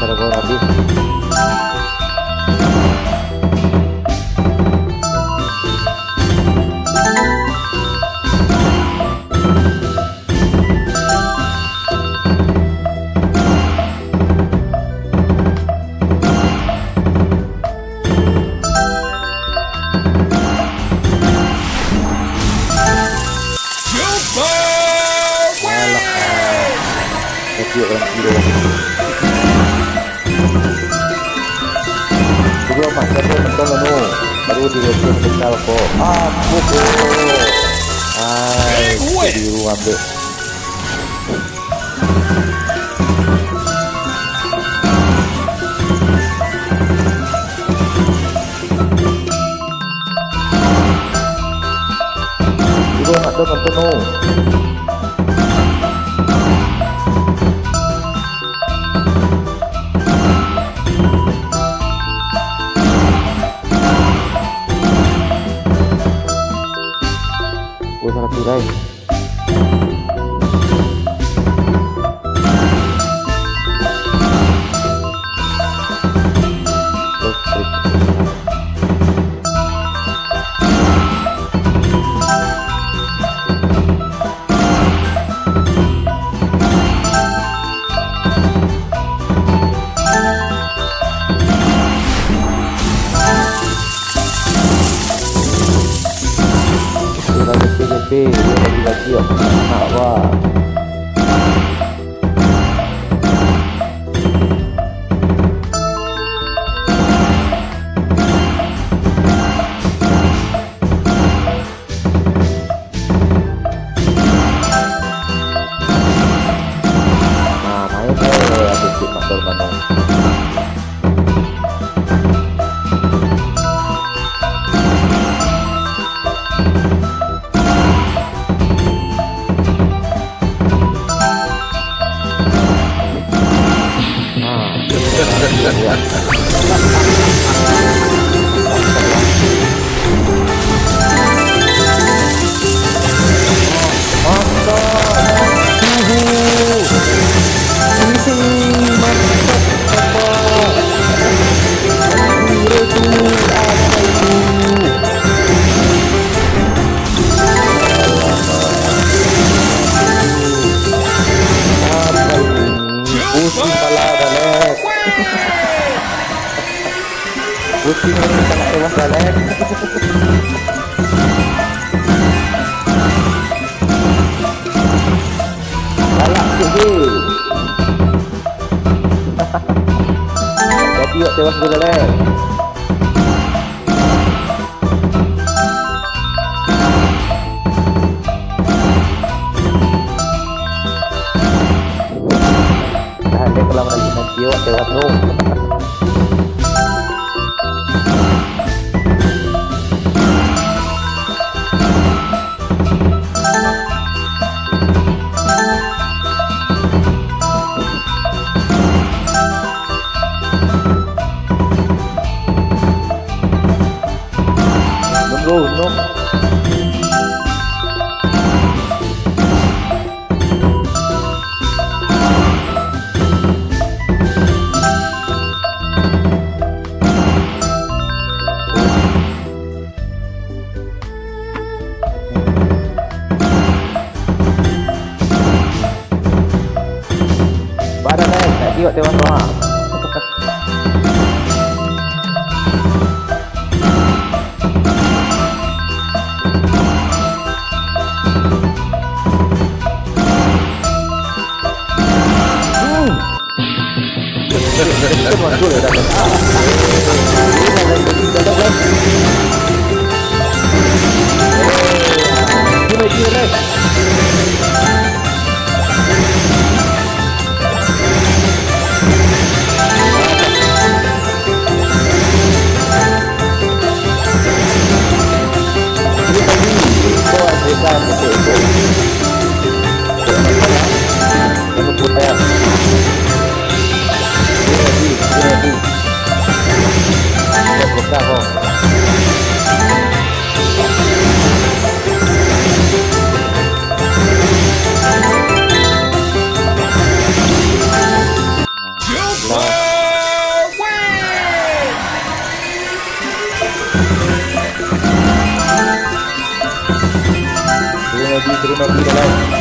Cara gua habis. Alah. Kecil orang kiro. Dulu apa? Siapa yang nonton anu? Baru di YouTube besar kok. Aku kok. Ai, biru ambek. Ibu nak tu nonton tu. Oh, salah tirai. Urang J P, J P, dia bagi-bagi, nak, wah. Nah, main, eh, habis tu, Mak Dor Mano. Pusing pala, Dalek. Pusing, Dalek, sangat tewas, Dalek. Galak tu, Bil. Jadi awak tewas tu, Dalek. Tahan deh, kalau lagi nanti awak tewas tu. Nunggu, nunggu. Badan, eh, nak jiwak tewas tu, ha. Terima kasih, like.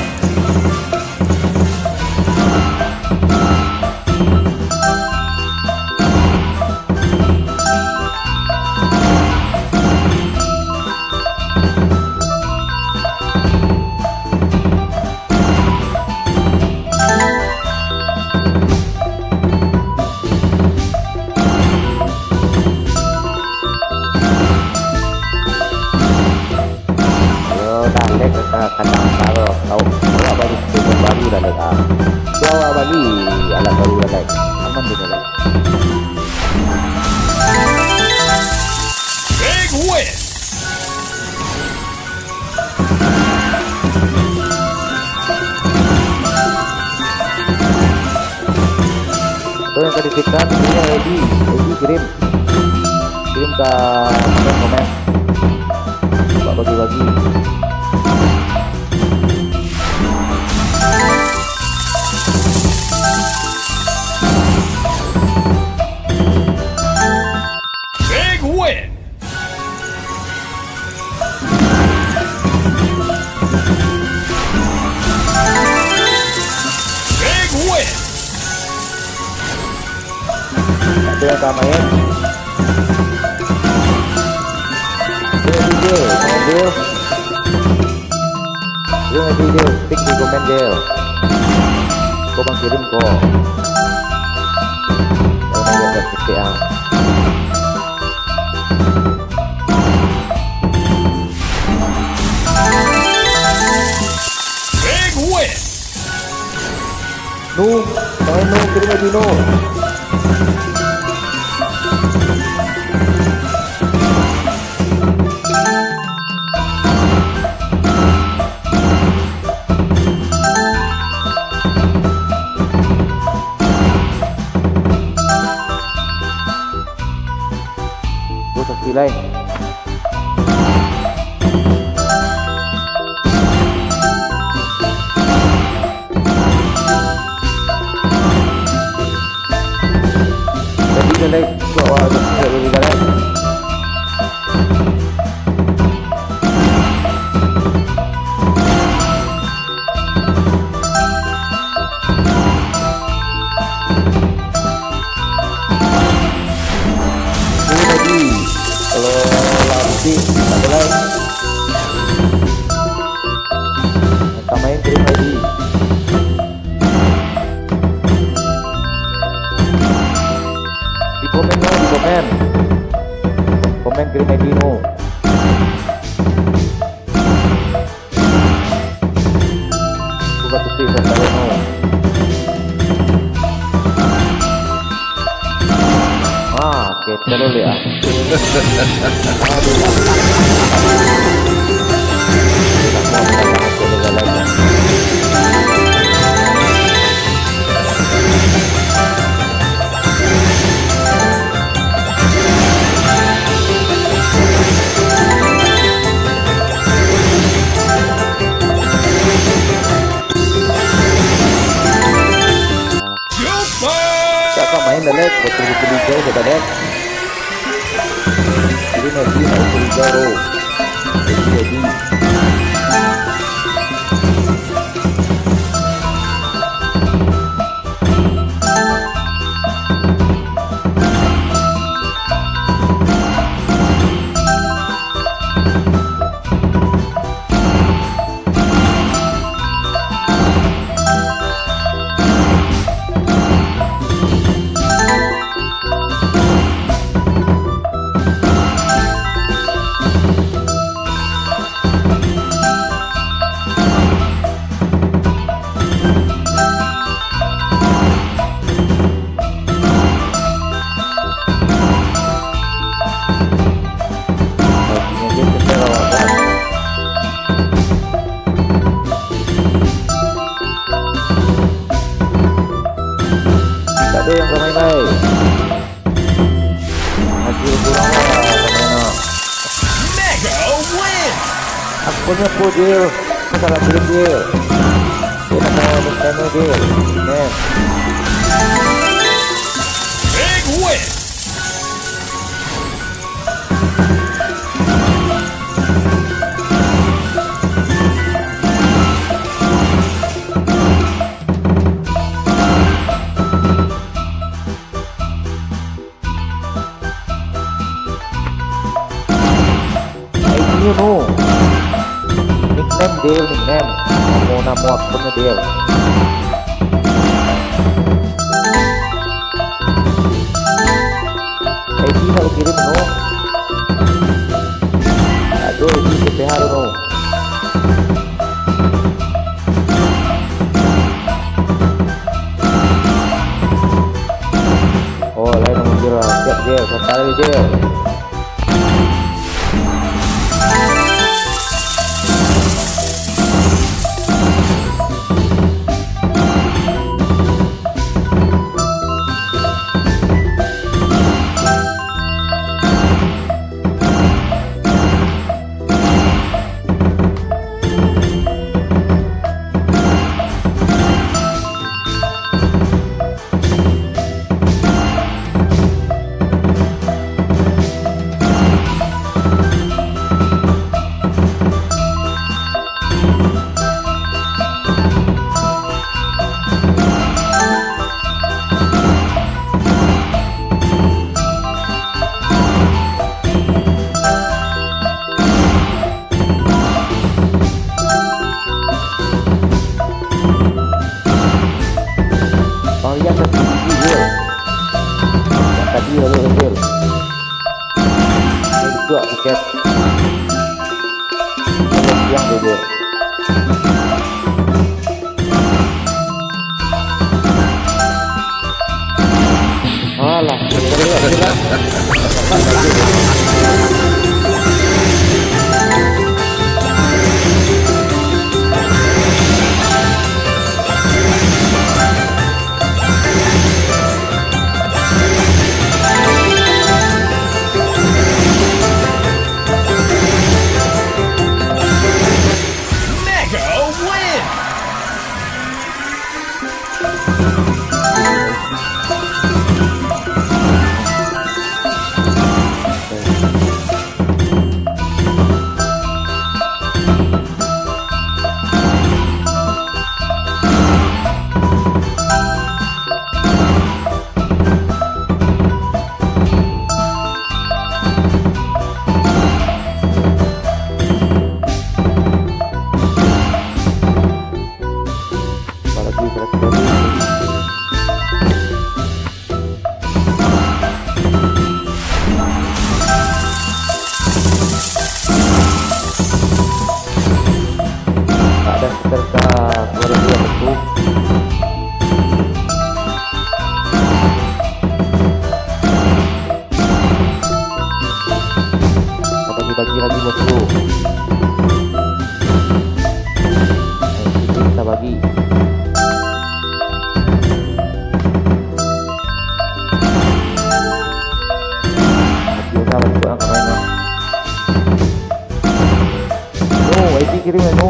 Yo, dah lag ka-, kadang kalau kau awak bali, baru dah lag, ah. Tu awak bali alat baru dah lag. Aman tu dah lag. Big win. Tu yang tadi kita, tu yang Edi, Edi kirim. Kirim ka komen-komen. Buat bagi-bagi. Big win. Big win. Ada yang tak main? Dia, dia, dia. Main dia. Lu nanti dia tik di komen dia. Kau bang kirim kau. Kau nak buat ketik ah. Big win. Nu, main nu, kirim lagi nu. Bos, saksi lai. Jadi, dah lai, buat awak dah, dah lai. Ini tadi, kalau lah habis, tak ada lai. Yang tak main, kirim lagi. Di komen lah, di komen. Komen, kirim lagi, no. Buka titik sampai no. Ah, oke, terlalu ya. Aduh. Tak mau, tak mau, tak mau, tak mau. Cakap main dah, Lek. Betul-betul hijau sudah, Lek. Jadi, Nabi nak betul hijau, bro. Jadi, jadi. Tak ada yang ramai, Mai. Hasil kurang lah, tak enak. Mega win. Akunnya full deal. Ini salah kirim deal. Dia nak tahu ada channel deal. Next. Big win. Yo, no. Nickname Del, nickname. Namo, namo akunyo Del. I D nak kirim, no. Aduh, I D C P H tu, no. Oh, lain namo Del lah. Siap, Del. Santai, Del. Pangalian tadi, Bil. Yang tadi lalu, Bil. Ini juga tiket. Yang, Bil. Alah, Mega Win! Apalagi kalau kita ada sekitar dua ribu yang betul. Kita bagi-bagi lagi, bosku. Ayo, kita bagi. Hati usaha bagi orang kemarin, no. No, I D kirim, no.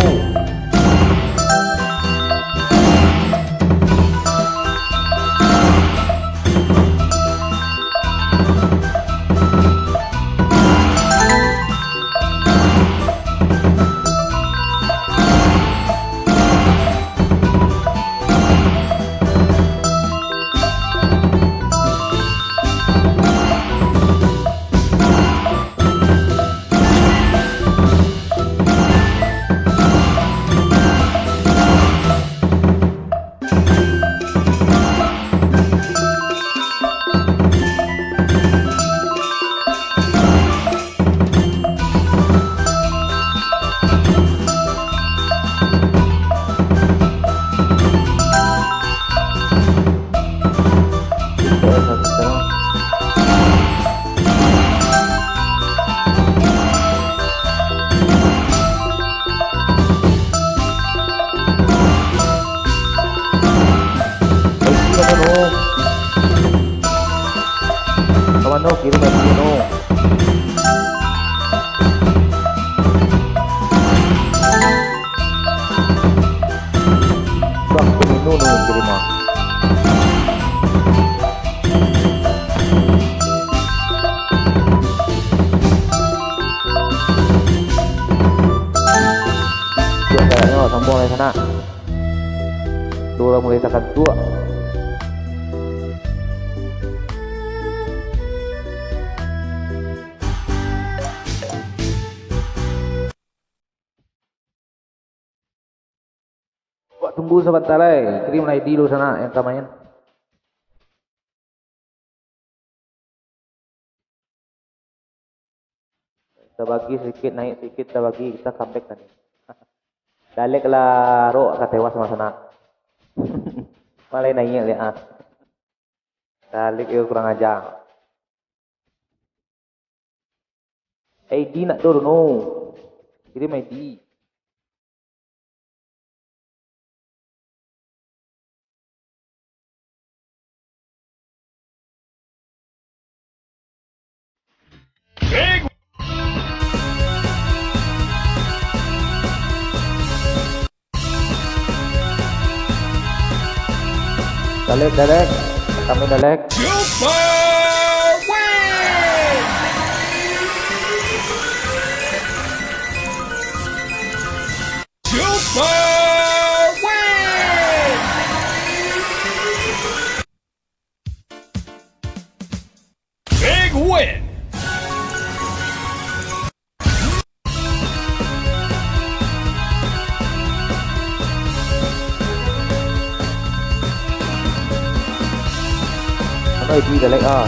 Ka mano kirim baju tu? Bang, kumino nu kirim, ah. Yo, kayaknyo sambung dari sana. Tu lah mulai takantuak. Tunggu sabanta lai, kirim lah I D dulu sanak nan ka main. Tabagi sadikit, naiak sadikit, tabagi, kita comeback tadi. Dalek lah, Rok, ka tewas mah sanak. Malai naiak liak ah. Dalek yo kurang aja. I D nak turun, no. Kirim I D. Dalek, dalek. Kami dalek. Super Win! Super Win! Big Win! Ano I D dalek ah.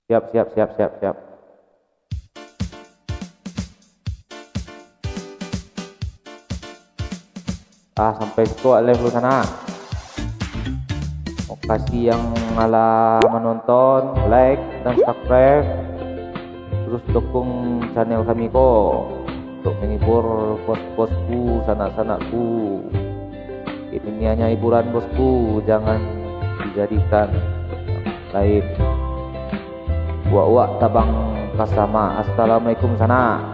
Siap, siap, siap, siap, siap. Ah, sampai siko live dulu sanak. Makasih yang alah manonton, like, dan subscribe. Terus dukung channel kami ko, untuk menghibur bos-bosku, sanak-sanakku. Ini hanya hiburan bosku, jangan dijadikan lain. Wak-wak tabang kasama. Assalamualaikum sanak.